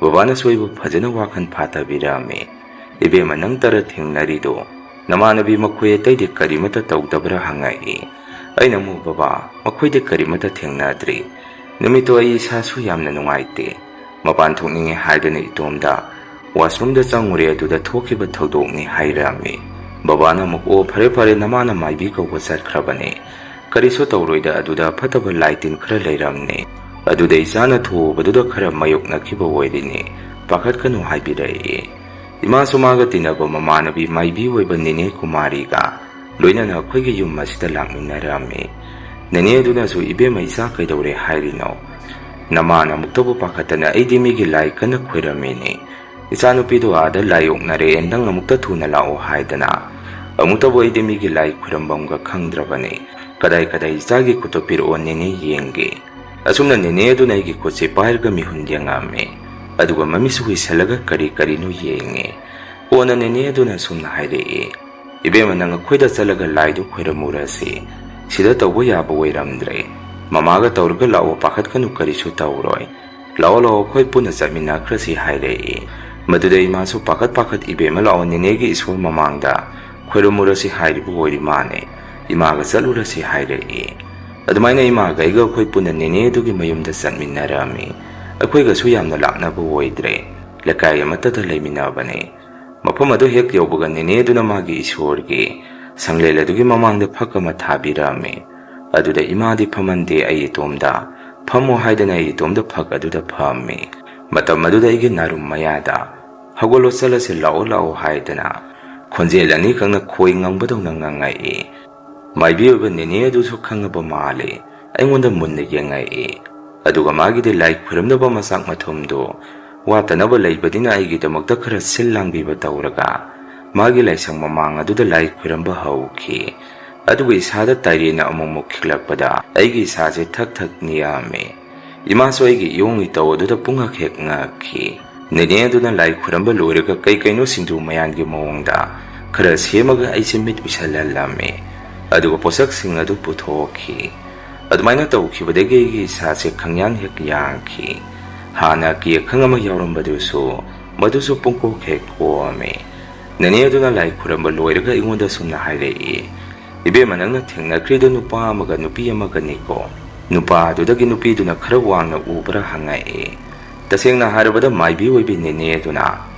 ꯕꯕꯥꯅꯁꯨ ꯑꯩꯕꯨ ꯐꯖꯅ ꯋꯥꯈꯜ ꯐꯥꯊꯕꯤꯔꯝꯃꯤ꯫ "ꯏꯕꯦꯝꯃ, ꯅꯪ ꯇꯔꯥ ꯊꯦꯡꯅꯔꯤꯗꯣ ꯅꯃꯥꯟꯅꯕꯤ ꯃꯈꯣꯏ ꯑꯇꯩꯗꯤ ꯀꯔꯤꯃꯠꯇ ꯇꯧꯗꯕ꯭ꯔꯥ?" ꯍꯪꯉꯛꯏ꯫ ꯑꯩꯅ ꯑꯃꯨꯛ, "ꯕꯕꯥ, ꯃꯈꯣꯏꯗꯤ ꯀꯔꯤꯃꯠꯇ ꯊꯦꯡꯅꯗ꯭ꯔꯤ꯫ ꯅꯨꯃꯤꯠꯇꯣ ꯑꯩ ꯏꯁꯥꯁꯨ ꯌꯥꯝꯅ ꯅꯨꯡꯉꯥꯏꯇꯦ꯫ ꯃꯄꯥꯟ ꯊꯣꯛꯅꯤꯡꯉꯦ ꯍꯥꯏꯗꯅ ꯏꯇꯣꯝꯗ ꯋꯥꯁꯔꯨꯝꯗ ꯆꯪꯉꯨꯔꯦ, ꯑꯗꯨꯗ ꯊꯣꯛꯈꯤꯕ ꯊꯧꯗꯣꯛꯅꯤ" ꯍꯥꯏꯔꯝꯃꯤ꯫ ꯕꯕꯥꯅ ꯑꯃꯨꯛ, "ꯑꯣ, ꯐꯔꯦ ꯐꯔꯦ, ꯅꯃꯥꯅ ꯃꯥꯏꯕꯤ ꯀꯧꯕ ꯆꯠꯈ꯭ꯔꯕꯅꯦ꯫ ꯀꯔꯤꯁꯨ ꯇꯧꯔꯣꯏꯗ, ꯑꯗꯨꯗ ꯐꯠꯇꯕ ꯂꯥꯏ ꯇꯤꯟ ꯈꯔ ꯂꯩꯔꯝꯅꯦ꯫ ꯑꯗꯨꯗ ꯏꯆꯥꯅ ꯊꯣꯛꯎꯕꯗꯨꯗ ꯈꯔ ꯃꯥꯌꯣꯛꯅꯈꯤꯕ ꯑꯣꯏꯔꯤꯅꯦ꯫ ꯄꯥꯈꯠꯀꯅꯨ" ꯍꯥꯏꯕꯤꯔꯛꯏ꯫ ꯏꯃꯥꯁꯨ ꯃꯥꯒ ꯇꯤꯟꯅꯕ ꯃꯃꯥꯟꯅꯕꯤ ꯃꯥꯏꯕꯤ ꯑꯣꯏꯕ ꯅꯦꯅꯦ ꯀꯨꯃꯥꯔꯤꯒ ꯂꯣꯏꯅꯅ ꯑꯩꯈꯣꯏꯒꯤ ꯌꯨꯝ ꯑꯁꯤꯗ ꯂꯥꯛꯃꯤꯟꯅꯔꯝꯃꯤ꯫ ꯅꯦꯅꯦ ꯑꯗꯨꯅꯁꯨ, "ꯏꯕꯦꯝꯃ, ꯏꯆꯥ ꯀꯩꯗꯧꯔꯦ ꯍꯥꯏꯔꯤꯅꯣ? ꯅꯃꯥꯅ ꯑꯃꯨꯛꯇꯕꯨ ꯄꯥꯈꯠꯇꯅ ꯑꯩꯗꯤ ꯃꯤꯒꯤ ꯂꯥꯏ ꯀꯟꯅ ꯈꯣꯏꯔꯝꯃꯤꯅꯦ꯫ ꯏꯆꯥꯅꯨꯄꯤꯗꯣ ꯑꯥꯗ ꯂꯥꯏ ꯑꯣꯛꯅꯔꯦ, ꯅꯪ ꯑꯃꯨꯛꯇ ꯊꯨꯅ ꯂꯥꯛꯑꯣ" ꯍꯥꯏꯗꯅ꯫ ꯑꯃꯨꯛꯇꯕꯨ ꯑꯩꯗꯤ ꯃꯤꯒꯤ ꯂꯥꯏ ꯈꯣꯏꯔꯝꯐꯝꯒ ꯈꯪꯗ꯭ꯔꯕꯅꯦ꯫ "ꯀꯗꯥꯏ ꯀꯗꯥꯏ ꯏꯆꯥꯒꯤ ꯈꯨꯠꯇꯣ ꯄꯤꯔꯛꯑꯣ ꯅꯦꯅꯦ ꯌꯦꯡꯒꯦ"꯫ ꯑꯁꯨꯝꯅ ꯅꯦꯅꯦ ꯑꯗꯨꯅ ꯑꯩꯒꯤ ꯈꯨꯠꯁꯦ ꯄꯥꯏꯔꯒ ꯃꯤꯍꯨꯟ ꯌꯦꯡꯉꯝꯃꯦ꯫ ꯑꯗꯨꯒ ꯃꯃꯤꯠꯁꯨ ꯍꯨꯏꯁꯜꯂꯒ ꯀꯔꯤ ꯀꯔꯤꯅꯣ ꯌꯦꯡꯉꯦ꯫ ꯀꯣꯟꯅ ꯅꯦꯅꯦ ꯑꯗꯨꯅ ꯑꯁꯨꯝꯅ ꯍꯥꯏꯔꯛꯑꯦ, "ꯏꯕꯦꯝꯃ, ꯅꯪ ꯑꯩꯈꯣꯏꯗ ꯆꯠꯂꯒ ꯂꯥꯏꯗꯨ ꯈꯣꯏꯔꯝꯃꯨꯔꯁꯤ꯫ ꯁꯤꯗ ꯇꯧꯕ ꯌꯥꯕ ꯑꯣꯏꯔꯝꯗ꯭ꯔꯦ꯫ ꯃꯃꯥꯒ ꯇꯧꯔꯒ ꯂꯥꯛꯑꯣ, ꯄꯥꯈꯠꯀꯅꯨ, ꯀꯔꯤꯁꯨ ꯇꯧꯔꯣꯏ꯫ ꯂꯥꯛꯑꯣ, ꯂꯥꯛꯑꯣ, ꯑꯩꯈꯣꯏ ꯄꯨꯟꯅ ꯆꯠꯃꯤꯟꯅꯈ꯭ꯔꯁꯤ" ꯍꯥꯏꯔꯛꯏ꯫ ꯃꯗꯨꯗ ꯏꯃꯥꯁꯨ ꯄꯥꯈꯠ ꯄꯥꯈꯠ "ꯏꯕꯦꯝꯃ, ꯂꯥꯛꯑꯣ, ꯅꯦꯅꯦꯒꯤ ꯏꯁꯣꯔ ꯃꯃꯥꯡꯗ ꯈꯣꯏꯔꯝꯃꯨꯔꯁꯤ" ꯍꯥꯏꯔꯤꯕ ꯑꯣꯏꯔꯤ ꯃꯥꯅꯦ꯫ ꯏꯃꯥꯒ ꯆꯠꯂꯨꯔꯁꯤ ꯍꯥꯏꯔꯛꯏ꯫ ꯑꯗꯨꯃꯥꯏꯅ ꯏꯃꯥꯒ ꯑꯩꯒ ꯑꯩꯈꯣꯏ ꯄꯨꯟꯅ ꯅꯦꯅꯦ ꯑꯗꯨꯒꯤ ꯃꯌꯨꯝꯗ ꯆꯠꯃꯤꯟꯅꯔꯝꯃꯤ꯫ ꯑꯩꯈꯣꯏꯒꯁꯨ ꯌꯥꯝꯅ ꯂꯥꯞꯅꯕ ꯑꯣꯏꯗ꯭ꯔꯦ, ꯂꯩꯀꯥꯏ ꯑꯃꯠꯇꯗ ꯂꯩꯃꯤꯟꯅꯕꯅꯤ꯫ ꯃꯐꯝ ꯑꯗꯨ ꯍꯦꯛ ꯌꯧꯕꯒ ꯅꯦꯅꯦ ꯑꯗꯨꯅ ꯃꯥꯒꯤ ꯏꯁꯣꯔꯒꯤ ꯁꯪꯂꯦꯟ ꯑꯗꯨꯒꯤ ꯃꯃꯥꯡꯗ ꯐꯛ ꯑꯃ ꯊꯥꯕꯤꯔꯝꯃꯤ꯫ ꯑꯗꯨꯗ ꯏꯃꯥꯗꯤ ꯐꯝꯍꯟꯗꯦ, ꯑꯩ ꯏꯇꯣꯝꯗ "ꯐꯝꯃꯣ" ꯍꯥꯏꯗꯅ ꯑꯩ ꯏꯇꯣꯝꯗ ꯐꯛ ꯑꯗꯨꯗ ꯐꯝꯃꯤ꯫ ꯃꯇꯝ ꯑꯗꯨꯗ ꯑꯩꯒꯤ ꯅꯥꯔꯨꯝ ꯃꯌꯥꯗ "ꯍꯧꯒꯠꯂꯣ, ꯆꯠꯂꯁꯤ, ꯂꯥꯛꯑꯣ, ꯂꯥꯛꯑꯣ" ꯍꯥꯏꯗꯅ ꯈꯣꯟꯖꯦꯜ ꯑꯅꯤꯈꯛꯅ ꯈꯣꯏ ꯉꯪꯕꯗꯧꯅ ꯉꯪꯉꯛꯏ꯫ ꯃꯥꯏꯕꯤ ꯑꯣꯏꯕ ꯅꯦꯅꯦ ꯑꯗꯨꯁꯨ ꯈꯪꯉꯕ ꯃꯥꯜꯂꯤ꯫ ꯑꯩꯉꯣꯟꯗ ꯃꯨꯟꯅ ꯌꯦꯡꯉꯛꯏ꯫ ꯑꯗꯨꯒ ꯃꯥꯒꯤꯗꯤ ꯂꯥꯏ ꯈꯨꯔꯨꯝꯅꯕ ꯃꯆꯥꯛ ꯃꯊꯨꯝꯗꯨ ꯋꯥꯠꯇꯅꯕ ꯂꯩꯕꯅꯤꯅ ꯑꯩꯒꯤꯗꯃꯛꯇ ꯈꯔ ꯁꯤꯜ ꯂꯥꯡꯕꯤꯕ ꯇꯧꯔꯒ ꯃꯥꯒꯤ ꯂꯥꯏꯁꯪ ꯃꯃꯥꯡ ꯑꯗꯨꯗ ꯂꯥꯏ ꯈꯨꯔꯨꯝꯕ ꯍꯧꯈꯤ꯫ ꯑꯗꯨꯒ ꯏꯁꯥꯗ ꯇꯥꯏꯔꯦꯟꯅ ꯑꯃꯨꯛꯃꯨꯛ ꯈꯤꯛꯂꯛꯄꯗ ꯑꯩꯒꯤ ꯏꯁꯥꯁꯦ ꯊꯛ ꯊꯛ ꯅꯤꯛꯑꯝꯃꯤ꯫ ꯏꯃꯥꯁꯨ ꯑꯩꯒꯤ ꯏꯌꯣꯡ ꯏꯇꯧ ꯑꯗꯨꯗ ꯄꯨꯡꯉꯛ ꯍꯦꯛ ꯉꯛꯈꯤ꯫ ꯅꯦꯅꯦ ꯑꯗꯨꯅ ꯂꯥꯏ ꯈꯨꯔꯝꯕ ꯂꯣꯏꯔꯒ ꯀꯩ ꯀꯩꯅꯣ ꯁꯤꯡꯖꯨ ꯃꯌꯥꯟꯒꯤ ꯃꯑꯣꯡꯗ ꯈꯔ ꯁꯦꯝꯃꯒ ꯑꯩꯁꯦ ꯃꯤꯠ ꯎꯏꯁꯜꯍꯜꯂꯝꯃꯤ꯫ ꯑꯗꯨꯒ ꯄꯣꯠꯁꯛꯁꯤꯡ ꯑꯗꯨ ꯄꯨꯊꯣꯛꯈꯤ꯫ ꯑꯗꯨꯃꯥꯏꯅ ꯇꯧꯈꯤꯕꯗꯒꯤ ꯑꯩꯒꯤ ꯏꯁꯥꯁꯦ ꯈꯪꯌꯥꯡ ꯍꯦꯛ ꯌꯥꯡꯈꯤ꯫ ꯍꯥꯟꯅ ꯑꯀꯤ ꯑꯈꯪ ꯑꯃ ꯌꯥꯎꯔꯝꯕꯗꯨꯁꯨ, ꯃꯗꯨꯁꯨ ꯄꯨꯡꯀꯣꯛ ꯍꯦꯛ ꯀꯣꯛꯑꯝꯃꯤ꯫ ꯅꯦꯅꯦ ꯑꯗꯨꯅ ꯂꯥꯏ ꯈꯨꯔꯝꯕ ꯂꯣꯏꯔꯒ ꯑꯩꯉꯣꯟꯗ ꯁꯨꯝꯅ ꯍꯥꯏꯔꯛꯏ, "ꯏꯕꯦꯝꯃ, ꯅꯪꯅ ꯊꯦꯡꯅꯈ꯭ꯔꯤꯗꯣ ꯅꯨꯄꯥ ꯑꯃꯒ ꯅꯨꯄꯤ ꯑꯃꯒꯅꯤꯀꯣ? ꯅꯨꯄꯥ ꯑꯗꯨꯗꯒꯤ ꯅꯨꯄꯤꯗꯨꯅ ꯈꯔ ꯋꯥꯡꯅ ꯎꯕ꯭ꯔꯥ?" ꯍꯪꯉꯛꯏ꯫ ꯇꯁꯦꯡꯅ ꯍꯥꯏꯔꯕꯗ, ꯃꯥꯏꯕꯤ ꯑꯣꯏꯕꯤ ꯅꯦꯅꯦ ꯑꯗꯨꯅ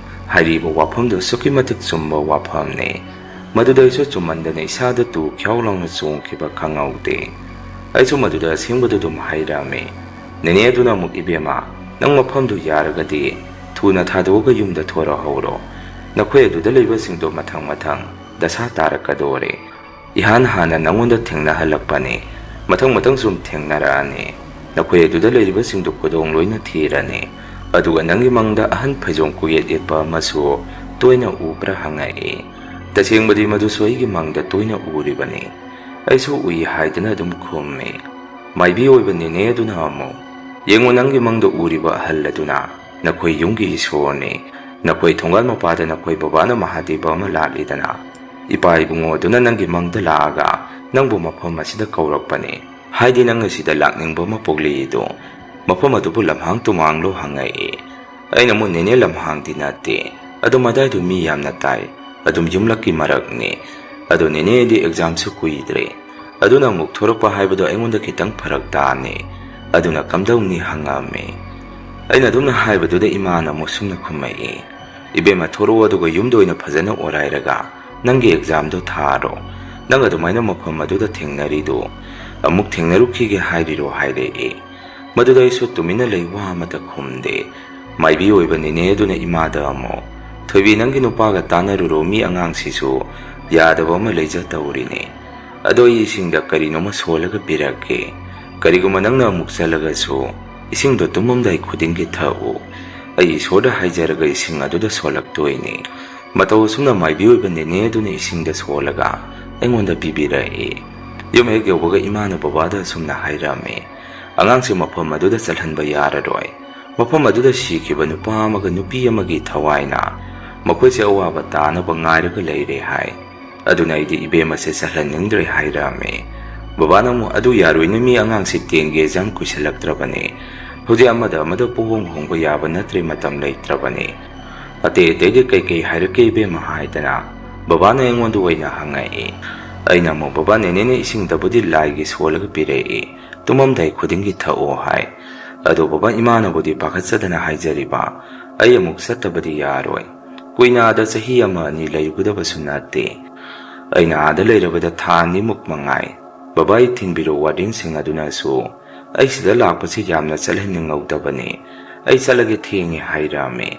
ꯍꯥꯏꯔꯤꯕ ꯋꯥꯐꯝꯗꯨ ꯑꯁꯨꯛꯀꯤ ꯃꯇꯤꯛ ꯆꯨꯝꯕ ꯋꯥꯐꯝꯅꯤ꯫ ꯃꯗꯨꯗ ꯑꯩꯁꯨ ꯆꯨꯝꯃꯟꯗꯅ ꯏꯁꯥꯗ ꯇꯨ ꯈ꯭ꯌꯥꯎ ꯂꯥꯎꯅ ꯆꯣꯡꯈꯤꯕ ꯈꯪꯍꯧꯗꯦ꯫ ꯑꯩꯁꯨ ꯃꯗꯨꯗ ꯑꯁꯦꯡꯕꯗꯨ ꯑꯗꯨꯝ ꯍꯥꯏꯔꯝꯃꯤ꯫ ꯅꯦꯅꯦ ꯑꯗꯨꯅ ꯑꯃꯨꯛ, "ꯏꯕꯦꯝꯃ, ꯅꯪ ꯃꯐꯝꯗꯨ ꯌꯥꯔꯒꯗꯤ ꯊꯨꯅ ꯊꯥꯗꯣꯛꯑꯒ ꯌꯨꯝꯗ ꯊꯣꯔꯛꯍꯧꯔꯣ꯫ ꯅꯈꯣꯏ ꯑꯗꯨꯗ ꯂꯩꯕꯁꯤꯡꯗꯣ ꯃꯊꯪ ꯃꯊꯪ ꯗꯁꯥ ꯇꯥꯔꯛꯀꯗꯣꯔꯦ꯫ ꯏꯍꯥꯟ ꯍꯥꯟꯅ ꯅꯪꯉꯣꯟꯗ ꯊꯦꯡꯅꯍꯜꯂꯛꯄꯅꯤ꯫ ꯃꯊꯪ ꯃꯊꯪ ꯁꯨꯝ ꯊꯦꯡꯅꯔꯛꯑꯅꯤ꯫ ꯅꯈꯣꯏ ꯑꯗꯨꯗ ꯂꯩꯔꯤꯕꯁꯤꯡꯗꯨ ꯈꯨꯗꯣꯡ ꯂꯣꯏꯅ ꯊꯤꯔꯅꯤ꯫ ꯑꯗꯨꯒ ꯅꯪꯒꯤ ꯃꯪꯗ ꯑꯍꯟ ꯐꯩꯖꯣꯝ ꯀꯣꯛꯌꯦꯠ ꯌꯦꯠꯄ ꯑꯃꯁꯨ ꯇꯣꯏꯅ ꯎꯕ꯭ꯔꯥ?" ꯍꯪꯉꯛꯏ꯫ ꯇꯁꯦꯡꯕꯗꯤ ꯃꯗꯨꯁꯨ ꯑꯩꯒꯤ ꯃꯪꯗ ꯇꯣꯏꯅ ꯎꯔꯤꯕꯅꯤ꯫ ꯑꯩꯁꯨ ꯎꯏ ꯍꯥꯏꯗꯨꯅ ꯑꯗꯨꯝ ꯈꯨꯝꯃꯤ꯫ ꯃꯥꯏꯕꯤ ꯑꯣꯏꯕ ꯅꯦꯅꯦ ꯑꯗꯨꯅ ꯑꯃꯨꯛ, "ꯌꯦꯡꯉꯨ, ꯅꯪꯒꯤ ꯃꯪꯗ ꯎꯔꯤꯕ ꯑꯍꯜ ꯑꯗꯨꯅ ꯅꯈꯣꯏ ꯌꯨꯝꯒꯤ ꯏꯁꯣꯔꯅꯤ꯫ ꯅꯈꯣꯏ ꯊꯣꯡꯒꯥꯜ ꯃꯄꯥꯗ ꯅꯈꯣꯏ ꯕꯕꯥꯅ ꯃꯍꯥꯗꯦꯕ ꯑꯃ ꯂꯥꯠꯂꯤꯗꯅ? ꯏꯄꯥ ꯏꯕꯨꯡꯉꯣ ꯑꯗꯨꯅ ꯅꯪꯒꯤ ꯃꯪꯗ ꯂꯥꯛꯑꯒ ꯅꯪꯕꯨ ꯃꯐꯝ ꯑꯁꯤꯗ ꯀꯧꯔꯛꯄꯅꯤ꯫ ꯍꯥꯏꯗꯤ ꯅꯪ ꯑꯁꯤꯗ ꯂꯥꯛꯅꯤꯡꯕ ꯑꯃ ꯄꯣꯛꯂꯛꯏꯗꯣ꯫ ꯃꯐꯝ ꯑꯗꯨꯕꯨ ꯂꯝꯍꯥꯡ ꯇꯨꯃꯥꯡꯂꯣ?" ꯍꯪꯉꯛꯏ꯫ ꯑꯩꯅ ꯑꯃꯨꯛ, "ꯅꯦꯅꯦ, ꯂꯝꯍꯥꯡꯗꯤ ꯅꯠꯇꯦ, ꯑꯗꯨꯝ ꯑꯗꯥꯏꯗꯣ ꯃꯤ ꯌꯥꯝꯅ ꯇꯥꯏ, ꯑꯗꯨꯝ ꯌꯨꯝꯂꯛꯀꯤ ꯃꯔꯛꯅꯤ꯫ ꯑꯗꯣ ꯅꯦꯅꯦꯗꯤ examꯁꯨ ꯀꯨꯏꯗ꯭ꯔꯦ, ꯑꯗꯨꯅ ꯑꯃꯨꯛ ꯊꯣꯔꯛꯄ ꯍꯥꯏꯕꯗꯣ ꯑꯩꯉꯣꯟꯗ ꯈꯤꯇꯪ ꯐꯔꯛ ꯇꯥꯅꯤ, ꯑꯗꯨꯅ ꯀꯝꯗꯧꯅꯤ?" ꯍꯪꯉꯛꯑꯝꯃꯤ꯫ ꯑꯩꯅ ꯑꯗꯨꯝꯅ ꯍꯥꯏꯕꯗꯨꯗ ꯏꯃꯥꯅ ꯑꯃꯨꯛ ꯁꯨꯝꯅ ꯈꯨꯝꯃꯛꯏ, "ꯏꯕꯦꯝꯃ, ꯊꯣꯔꯛꯑꯣ, ꯑꯗꯨꯒ ꯌꯨꯝꯗ ꯑꯣꯏꯅ ꯐꯖꯅ ꯑꯣꯔꯥꯏꯔꯒ ꯅꯪꯒꯤ examꯗꯣ ꯊꯥꯔꯣ꯫ ꯅꯪ ꯑꯗꯨꯃꯥꯏꯅ ꯃꯐꯝ ꯑꯗꯨꯗ ꯊꯦꯡꯅꯔꯤꯗꯨ ꯑꯃꯨꯛ ꯊꯦꯡꯅꯔꯨꯈꯤꯒꯦ ꯍꯥꯏꯔꯤꯔꯣ?" ꯍꯥꯏꯔꯛꯏ꯫ ꯃꯗꯨꯗ ꯑꯩꯁꯨ ꯇꯨꯃꯤꯟꯅ ꯂꯩ, ꯋꯥ ꯑꯃꯠꯇ ꯈꯨꯝꯗꯦ꯫ ꯃꯥꯏꯕꯤ ꯑꯣꯏꯕ ꯅꯦꯅꯦ ꯑꯗꯨꯅ ꯏꯃꯥꯗ ꯑꯃꯨꯛ, "ꯊꯣꯏꯕꯤ, ꯅꯪꯒꯤ ꯅꯨꯄꯥꯒ ꯇꯥꯟꯅꯔꯨꯔꯣ, ꯃꯤ ꯑꯉꯥꯡꯁꯤꯁꯨ ꯌꯥꯗꯕ ꯑꯃ ꯂꯩꯖ ꯇꯧꯔꯤꯅꯦ꯫ ꯑꯗꯣ ꯑꯩ ꯏꯁꯤꯡꯗ ꯀꯔꯤꯅꯣꯃ ꯁꯣꯜꯂꯒ ꯄꯤꯔꯛꯀꯦ꯫ ꯀꯔꯤꯒꯨꯝꯕ ꯅꯪꯅ ꯑꯃꯨꯛ ꯆꯠꯂꯒꯁꯨ ꯏꯁꯤꯡꯗꯣ ꯇꯨꯝꯃꯝꯗꯥꯏ ꯈꯨꯗꯤꯡꯒꯤ ꯊꯛꯎ꯫ ꯑꯩ ꯏꯁꯣꯔꯗ ꯍꯥꯏꯖꯔꯒ ꯏꯁꯤꯡ ꯑꯗꯨꯗ ꯁꯣꯜꯂꯛꯇꯣꯏꯅꯦ꯫" ꯃꯇꯧ ꯑꯁꯨꯝꯅ ꯃꯥꯏꯕꯤ ꯑꯣꯏꯕ ꯅꯦꯅꯦ ꯑꯗꯨꯅ ꯏꯁꯤꯡꯗ ꯁꯣꯜꯂꯒ ꯑꯩꯉꯣꯟꯗ ꯄꯤꯕꯤꯔꯛꯏ꯫ ꯌꯨꯝ ꯍꯦꯛ ꯌꯧꯕꯒ ꯏꯃꯥꯅ ꯕꯕꯥꯗ ꯑꯁꯨꯝꯅ ꯍꯥꯏꯔꯝꯃꯤ, "ꯑꯉꯥꯡꯁꯦ ꯃꯐꯝ ꯑꯗꯨꯗ ꯆꯠꯍꯟꯕ ꯌꯥꯔꯔꯣꯏ꯫ ꯃꯐꯝ ꯑꯗꯨꯗ ꯁꯤꯈꯤꯕ ꯅꯨꯄꯥ ꯑꯃꯒ ꯅꯨꯄꯤ ꯑꯃꯒꯤ ꯊꯋꯥꯏꯅ ꯃꯈꯣꯏꯁꯦ ꯑꯋꯥꯕ ꯇꯥꯅꯕ ꯉꯥꯏꯔꯒ ꯂꯩꯔꯦ ꯍꯥꯏ꯫ ꯑꯗꯨꯅ ꯑꯩꯗꯤ ꯏꯕꯦꯝꯃꯁꯦ ꯆꯠꯍꯟꯅꯤꯡꯗ꯭ꯔꯦ" ꯍꯥꯏꯔꯝꯃꯤ꯫ ꯕꯕꯥꯅ ꯑꯃꯨꯛ, "ꯑꯗꯨ ꯌꯥꯔꯣꯏꯅꯦ, ꯃꯤ ꯑꯉꯥꯡꯁꯦ tenꯒꯤ exam ꯀꯨꯏꯁꯜꯂꯛꯇ꯭ꯔꯕꯅꯦ꯫ ꯍꯧꯖꯤꯛ ꯑꯃꯗ ꯑꯃꯗ ꯄꯨꯡꯍꯣꯡ ꯍꯣꯡꯕ ꯌꯥꯕ ꯅꯠꯇ꯭ꯔꯦ, ꯃꯇꯝ ꯂꯩꯇ꯭ꯔꯕꯅꯦ꯫ ꯑꯇꯩ ꯑꯇꯩꯗꯤ ꯀꯩꯀꯩ ꯍꯥꯏꯔꯛꯀꯦ ꯏꯕꯦꯝꯃ?" ꯍꯥꯏꯗꯅ ꯕꯕꯥꯅ ꯑꯩꯉꯣꯟꯗ ꯑꯣꯏꯅ ꯍꯪꯉꯛꯏ꯫ ꯑꯩꯅ ꯑꯃꯨꯛ, "ꯕꯕꯥ, ꯅꯦꯅꯦꯅ ꯏꯁꯤꯡꯗꯕꯨꯗꯤ ꯂꯥꯏꯒꯤ ꯁꯣꯜꯂꯒ ꯄꯤꯔꯛꯏ, ꯇꯨꯝꯃꯝꯗꯥꯏ ꯈꯨꯗꯤꯡꯒꯤ ꯊꯛꯑꯣ ꯍꯥꯏ꯫ ꯑꯗꯣ ꯕꯕꯥ, ꯏꯃꯥꯅꯕꯨꯗꯤ ꯄꯥꯈꯠꯆꯗꯅ ꯍꯥꯏꯖꯔꯤꯕ, ꯑꯩ ꯑꯃꯨꯛ ꯆꯠꯇꯕꯗꯤ ꯌꯥꯔꯣꯏ꯫ ꯀꯨꯏꯅ ꯑꯥꯗ ꯆꯍꯤ ꯑꯃ ꯑꯅꯤ ꯂꯩꯔꯨꯒꯗꯕꯁꯨ ꯅꯠꯇꯦ꯫ ꯑꯩꯅ ꯑꯥꯗ ꯂꯩꯔꯕꯗ ꯊꯥ ꯑꯅꯤꯃꯨꯛ ꯃꯉꯥꯏ꯫ ꯕꯕꯥ, ꯑꯩ ꯊꯤꯟꯕꯤꯔꯣ wardenꯁꯤꯡ ꯑꯗꯨꯅꯁꯨ꯫ ꯑꯩ ꯁꯤꯗ ꯂꯥꯛꯄꯁꯤ ꯌꯥꯝꯅ ꯆꯠꯍꯟꯅꯤꯡꯍꯧꯗꯕꯅꯤ꯫ ꯑꯩ ꯆꯠꯂꯒꯦ, ꯊꯦꯡꯉꯦ" ꯍꯥꯏꯔꯛꯑꯝꯃꯤ꯫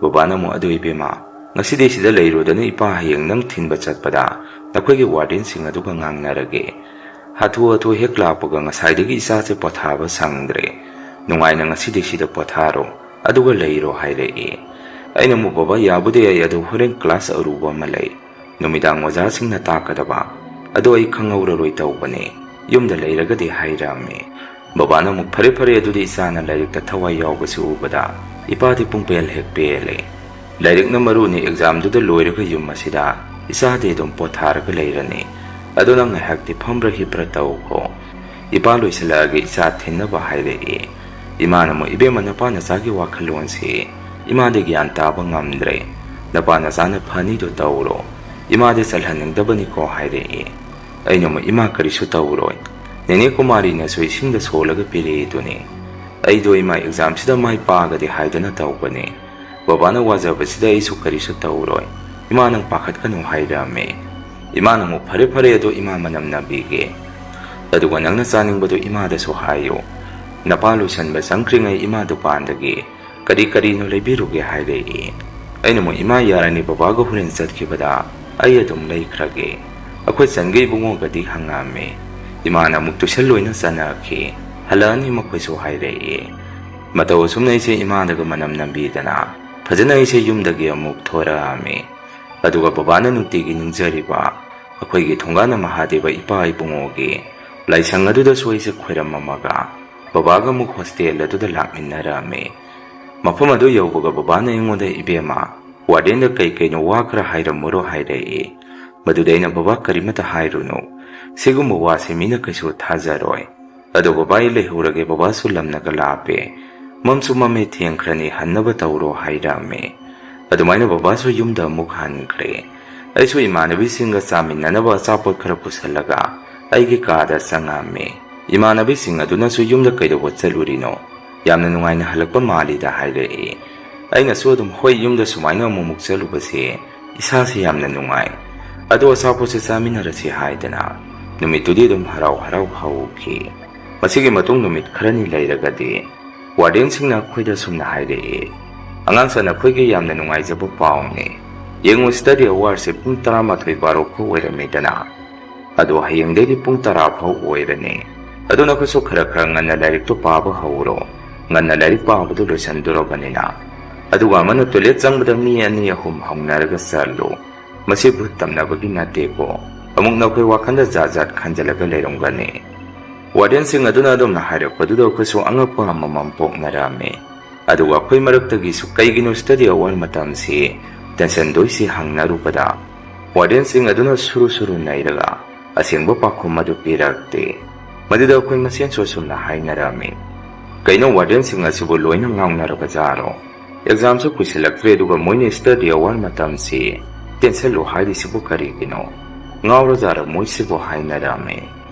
ꯕꯕꯥꯅ ꯑꯃꯨꯛ, "ꯑꯗꯨ ꯏꯕꯦꯝꯃ, ꯉꯁꯤꯗꯤ ꯁꯤꯗ ꯂꯩꯔꯨꯗꯅ ꯏꯄꯥ ꯍꯌꯦꯡ ꯅꯪ ꯊꯤꯟꯕ ꯆꯠꯄꯗ ꯅꯈꯣꯏꯒꯤ wardenꯁꯤꯡ ꯑꯗꯨꯒ ꯉꯥꯡꯅꯔꯒꯦ꯫ ꯍꯥꯊꯨ ꯍꯥꯊꯨ ꯍꯦꯛ ꯂꯥꯛꯄꯒ ꯉꯁꯥꯏꯗꯒꯤ ꯏꯆꯥꯁꯦ ꯄꯣꯊꯥꯕ ꯁꯪꯗ꯭ꯔꯦ꯫ ꯅꯨꯡꯉꯥꯏꯅ ꯉꯁꯤꯗꯤ ꯁꯤꯗ ꯄꯣꯊꯥꯔꯣ, ꯑꯗꯨꯒ ꯂꯩꯔꯣ" ꯍꯥꯏꯔꯛꯏ꯫ ꯑꯩꯅ ꯑꯃꯨꯛ, "ꯕꯕꯥ, ꯌꯥꯕꯨꯗꯤ ꯌꯥꯏ, ꯑꯗꯨ ꯍꯣꯔꯦꯟ class ꯑꯔꯨꯕ ꯑꯃ ꯂꯩ꯫ ꯅꯨꯃꯤꯗꯥꯡ ꯑꯣꯖꯥꯁꯤꯡꯅ ꯇꯥꯛꯀꯗꯕ꯫ ꯑꯗꯣ ꯑꯩ ꯈꯪꯍꯧꯔꯔꯣꯏ ꯇꯧꯕꯅꯦ꯫ ꯌꯨꯝꯗ ꯂꯩꯔꯒꯗꯤ" ꯍꯥꯏꯔꯝꯃꯤ꯫ ꯕꯕꯥꯅ ꯑꯃꯨꯛ, "ꯐꯔꯦ ꯐꯔꯦ, ꯑꯗꯨꯗꯤ ꯏꯆꯥꯅ ꯂꯥꯏꯔꯤꯛꯇ ꯊꯋꯥꯏ ꯌꯥꯎꯕꯁꯤ ꯎꯕꯗ ꯏꯄꯥꯗꯤ ꯄꯨꯡꯄꯦꯜ ꯍꯦꯛ ꯄꯦꯜꯂꯦ꯫ ꯂꯥꯏꯔꯤꯛꯅ ꯃꯔꯨꯅꯤ, examꯗꯨꯗ ꯂꯣꯏꯔꯒ ꯌꯨꯝ ꯑꯁꯤꯗ ꯏꯆꯥꯗꯤ ꯑꯗꯨꯝ ꯄꯣꯊꯥꯔꯒ ꯂꯩꯔꯅꯤ꯫ ꯑꯗꯣ ꯅꯪ ꯉꯥꯏꯍꯥꯛꯇꯤ ꯐꯝꯕ꯭ꯔꯥ ꯍꯤꯞꯄ꯭ꯔꯥ ꯇꯧꯈꯣ꯫ ꯏꯄꯥ ꯂꯣꯏꯁꯤꯜꯂꯛꯑꯒ ꯏꯆꯥ ꯊꯤꯟꯅꯕ" ꯍꯥꯏꯔꯛꯏ꯫ ꯏꯃꯥꯅ ꯑꯃꯨꯛ, "ꯏꯕꯦꯝꯃ, ꯅꯄꯥ ꯅꯆꯥꯒꯤ ꯋꯥꯈꯜꯂꯣꯟꯁꯤ ꯏꯃꯥꯗꯤ ꯒ꯭ꯌꯥꯟ ꯇꯥꯕ ꯉꯝꯗ꯭ꯔꯦ꯫ ꯅꯄꯥ ꯅꯆꯥꯅ ꯐꯅꯤꯗꯣ ꯇꯧꯔꯣ, ꯏꯃꯥꯗꯤ ꯆꯜꯍꯟꯅꯤꯡꯗꯕꯅꯤꯀꯣ" ꯍꯥꯏꯔꯛꯏ꯫ ꯑꯩꯅ ꯑꯃꯨꯛ, "ꯏꯃꯥ, ꯀꯔꯤꯁꯨ ꯇꯧꯔꯣꯏ, ꯅꯦꯅꯦ ꯀꯨꯃꯥꯔꯤꯅꯁꯨ ꯏꯁꯤꯡꯗ ꯁꯣꯜꯂꯒ ꯄꯤꯔꯛꯏꯗꯨꯅꯤ꯫ ꯑꯩꯗꯣ ꯏꯃꯥ ꯑꯦꯛꯖꯥꯝꯁꯤꯗ ꯃꯥꯏ ꯄꯥꯒꯗꯤ ꯍꯥꯏꯗꯅ ꯇꯧꯕꯅꯤ꯫ ꯕꯕꯥꯅ ꯋꯥꯖꯕꯁꯤꯗ ꯑꯩꯁꯨ ꯀꯔꯤꯁꯨ ꯇꯧꯔꯣꯏ꯫ ꯏꯃꯥ, ꯅꯪ ꯄꯥꯈꯠꯀꯅꯨ" ꯍꯥꯏꯔꯝꯃꯤ꯫ ꯏꯃꯥꯅ ꯑꯃꯨꯛ, "ꯐꯔꯦ ꯐꯔꯦ, ꯑꯗꯣ ꯏꯃꯥ ꯃꯅꯝ ꯅꯝꯕꯤꯒꯦ꯫ ꯑꯗꯨꯒ ꯅꯪꯅ ꯆꯥꯅꯤꯡꯕꯗꯣ ꯏꯃꯥꯗꯁꯨ ꯍꯥꯏꯌꯨ꯫ ꯅꯄꯥ ꯂꯣꯏꯁꯟꯕ ꯆꯪꯈ꯭ꯔꯤꯉꯩ ꯏꯃꯥ ꯗꯨꯀꯥꯟꯗꯒꯤ ꯀꯔꯤ ꯀꯔꯤꯅꯣ ꯂꯩꯕꯤꯔꯨꯒꯦ" ꯍꯥꯏꯔꯛꯏ꯫ ꯑꯩꯅ ꯑꯃꯨꯛ, "ꯏꯃꯥ, ꯌꯥꯔꯅꯤ, ꯕꯕꯥꯒ ꯍꯣꯔꯦꯟ ꯆꯠꯈꯤꯕꯗ ꯑꯩ ꯑꯗꯨꯝ ꯂꯩꯈ꯭ꯔꯒꯦ꯫ ꯑꯩꯈꯣꯏ ꯆꯟꯒꯤ ꯏꯕꯨꯡꯉꯣꯒꯗꯤ ꯍꯪꯉꯝꯃꯤ"꯫ ꯏꯃꯥꯅ ꯑꯃꯨꯛ, "ꯇꯨꯏꯁꯟ ꯂꯣꯏꯅ ꯆꯠꯅꯈꯤ, ꯍꯜꯂꯛꯑꯅꯤ ꯃꯈꯣꯏꯁꯨ" ꯍꯥꯏꯔꯛꯏ꯫ ꯃꯇꯧ ꯑꯁꯨꯝꯅ ꯑꯩꯁꯦ ꯏꯃꯥꯗꯒ ꯃꯅꯝ ꯅꯝꯕꯤꯗꯅ ꯐꯖꯅ ꯑꯩꯁꯦ ꯌꯨꯝꯗꯒꯤ ꯑꯃꯨꯛ ꯊꯣꯔꯛꯑꯝꯃꯤ꯫ ꯑꯗꯨꯒ ꯕꯕꯥꯅ ꯅꯨꯡꯇꯤꯒꯤ ꯅꯤꯡꯖꯔꯤꯕ ꯑꯩꯈꯣꯏꯒꯤ ꯊꯣꯡꯒꯥꯟꯗ ꯃꯍꯥꯗꯦꯕ ꯏꯄꯥ ꯏꯕꯨꯡꯉꯣꯒꯤ ꯂꯥꯏꯁꯪ ꯑꯗꯨꯗꯁꯨ ꯑꯩꯁꯦ ꯈꯣꯏꯔꯝꯃꯝꯃꯒ ꯕꯕꯥꯒ ꯑꯃꯨꯛ ꯍꯣꯁꯇꯦꯜ ꯑꯗꯨꯗ ꯂꯥꯛꯃꯤꯟꯅꯔꯝꯃꯤ꯫ ꯃꯐꯝ ꯑꯗꯨ ꯌꯧꯕꯒ ꯕꯕꯥꯅ ꯑꯩꯉꯣꯟꯗ, "ꯏꯕꯦꯝꯃ, ꯋꯥꯔꯗꯦꯟꯗ ꯀꯩ ꯀꯩꯅꯣ ꯋꯥ ꯈꯔ ꯍꯥꯏꯔꯝꯃꯨꯔꯣ" ꯍꯥꯏꯔꯛꯏ꯫ ꯃꯗꯨꯗ ꯑꯩꯅ, "ꯕꯕꯥ, ꯀꯔꯤꯃꯠꯇ ꯍꯥꯏꯔꯨꯅꯨ, ꯁꯤꯒꯨꯝꯕ ꯋꯥꯁꯦ ꯃꯤꯅ ꯀꯩꯁꯨ ꯊꯥꯖꯔꯣꯏ꯫ ꯑꯗꯣ ꯕꯕꯥ, ꯑꯩ ꯂꯩꯍꯧꯔꯒꯦ, ꯕꯕꯥꯁꯨ ꯂꯝꯅꯒ ꯂꯥꯞꯄꯦ, ꯃꯝꯁꯨ ꯃꯝꯃꯦ, ꯊꯦꯡꯈ꯭ꯔꯅꯤ, ꯍꯟꯅꯕ ꯇꯧꯔꯣ" ꯍꯥꯏꯔꯝꯃꯤ꯫ ꯑꯗꯨꯃꯥꯏꯅ ꯕꯕꯥꯁꯨ ꯌꯨꯝꯗ ꯑꯃꯨꯛ ꯍꯟꯈ꯭ꯔꯦ꯫ ꯑꯩꯁꯨ ꯏꯃꯥꯟꯅꯕꯤꯁꯤꯡꯒ ꯆꯥꯃꯤꯟꯅꯅꯕ ꯑꯆꯥꯄꯣꯠ ꯈꯔ ꯄꯨꯁꯜꯂꯒ ꯑꯩꯒꯤ ꯀꯥꯗ ꯆꯪꯉꯝꯃꯤ꯫ ꯏꯃꯥꯟꯅꯕꯤꯁꯤꯡ ꯑꯗꯨꯅꯁꯨ, "ꯌꯨꯝꯗ ꯀꯩꯗꯧꯕ ꯆꯠꯂꯨꯔꯤꯅꯣ? ꯌꯥꯝꯅ ꯅꯨꯡꯉꯥꯏꯅ ꯍꯜꯂꯛꯄ ꯃꯥꯜꯂꯤꯗ" ꯍꯥꯏꯔꯛꯏ꯫ ꯑꯩꯅꯁꯨ ꯑꯗꯨꯝ, "ꯍꯣꯏ, ꯌꯨꯝꯗ ꯁꯨꯃꯥꯏꯅ ꯑꯃꯨꯛꯃꯨꯛ ꯆꯠꯂꯨꯕꯁꯦ ꯏꯁꯥꯁꯦ ꯌꯥꯝꯅ ꯅꯨꯡꯉꯥꯏ꯫ ꯑꯗꯣ ꯑꯆꯥꯄꯣꯠꯁꯦ ꯆꯥꯃꯤꯟꯅꯔꯁꯤ" ꯍꯥꯏꯗꯅ ꯅꯨꯃꯤꯠꯇꯨꯗꯤ ꯑꯗꯨꯝ ꯍꯔꯥꯎ ꯍꯔꯥꯎ ꯍꯧꯈꯤ꯫ ꯃꯁꯤꯒꯤ ꯃꯇꯨꯡ ꯅꯨꯃꯤꯠ ꯈꯔꯅꯤ ꯂꯩꯔꯒꯗꯤ ꯋꯥꯔꯗꯦꯟꯁꯤꯡꯅ ꯑꯩꯈꯣꯏꯗ ꯑꯁꯨꯝꯅ ꯍꯥꯏꯔꯛꯏ, "ꯑꯉꯥꯡꯁꯦ, ꯅꯈꯣꯏꯒꯤ ꯌꯥꯝꯅ ꯅꯨꯡꯉꯥꯏꯖꯕ ꯄꯥꯎꯅꯤ꯫ ꯌꯦꯡꯉꯨ, ꯁ꯭ꯇꯗꯤ ꯑꯋꯥꯔꯁꯦ ꯄꯨꯡ ꯇꯔꯥꯃꯥꯊꯣꯏ ꯕꯥꯔꯣ ꯐꯥꯎ ꯑꯣꯏꯔꯝꯃꯤꯗꯅ꯫ ꯑꯗꯣ ꯍꯌꯦꯡꯗꯩꯗꯤ ꯄꯨꯡ ꯇꯔꯥ ꯐꯥꯎ ꯑꯣꯏꯔꯅꯤ꯫ ꯑꯗꯨ ꯅꯈꯣꯏꯁꯨ ꯈꯔ ꯈꯔ ꯉꯟꯅ ꯂꯥꯏꯔꯤꯛꯇꯣ ꯄꯥꯕ ꯍꯧꯔꯣ꯫ ꯉꯟꯅ ꯂꯥꯏꯔꯤꯛ ꯄꯥꯕꯗꯨ ꯂꯣꯏꯁꯤꯟꯗꯣꯔꯕꯅꯤꯅ꯫ ꯑꯗꯨꯒ ꯑꯃꯅ ꯇꯣꯏꯂꯦꯠ ꯆꯪꯕꯗ ꯃꯤ ꯑꯅꯤ ꯑꯍꯨꯝ ꯍꯧꯅꯔꯒ ꯆꯠꯂꯨ꯫ ꯃꯁꯤ ꯚꯨꯠ ꯇꯝꯅꯕꯒꯤ ꯅꯠꯇꯦꯀꯣ꯫ ꯑꯃꯨꯛ ꯅꯈꯣꯏ ꯋꯥꯈꯜꯗ ꯖꯥꯠ ꯖꯥꯠ ꯈꯟꯖꯤꯜꯂꯒ ꯂꯩꯔꯝꯒꯅꯤ"꯫ ꯋꯥꯔꯗꯦꯟꯁꯤꯡ ꯑꯗꯨꯅ ꯑꯗꯨꯝꯅ ꯍꯥꯏꯔꯛꯄꯗꯨꯗ ꯑꯩꯈꯣꯏꯁꯨ ꯑꯉꯛꯄ ꯑꯃꯃꯝ ꯄꯣꯛꯅꯔꯝꯃꯤ꯫ ꯑꯗꯨꯒ ꯑꯩꯈꯣꯏ ꯃꯔꯛꯇꯒꯤꯁꯨ ꯀꯩꯒꯤꯅꯣ ꯁ꯭ꯇꯗꯤ ꯑꯋꯥꯔ ꯃꯇꯝꯁꯤ ꯇꯦꯟꯁꯟꯗꯣꯏꯁꯤ ꯍꯪꯅꯔꯨꯕꯗ, ꯋꯥꯔꯗꯦꯟꯁꯤꯡ ꯑꯗꯨꯅ ꯁꯨꯔꯨ ꯁꯨꯔꯨ ꯅꯩꯔꯒ ꯑꯁꯦꯡꯕ ꯄꯥꯎꯈꯨꯝ ꯑꯗꯨ ꯄꯤꯔꯛꯇꯦ꯫ ꯃꯗꯨꯗ ꯑꯩꯈꯣꯏ ꯃꯁꯦꯟꯁꯨ ꯑꯁꯨꯝꯅ ꯍꯥꯏꯅꯔꯝꯃꯤ, "ꯀꯩꯅꯣ, ꯋꯥꯔꯗꯦꯟꯁꯤꯡ ꯑꯁꯤꯕꯨ ꯂꯣꯏꯅ ꯉꯥꯎꯅꯔꯕ ꯖꯥꯔꯣ? ꯑꯦꯛꯖꯥꯝꯁꯨ ꯀꯨꯏꯁꯤꯜꯂꯛꯇ꯭ꯔꯦ, ꯑꯗꯨꯒ ꯃꯣꯏꯅ study hour ꯃꯇꯝꯁꯤ ꯇꯦꯟꯁꯜꯂꯨ ꯍꯥꯏꯔꯤꯁꯤꯕꯨ ꯀꯔꯤꯒꯤꯅꯣ? ꯉꯥꯎꯔꯖꯥꯔ ꯃꯣꯏꯁꯤꯕꯨ?" ꯍꯥꯏꯅꯔꯝꯃꯤ꯫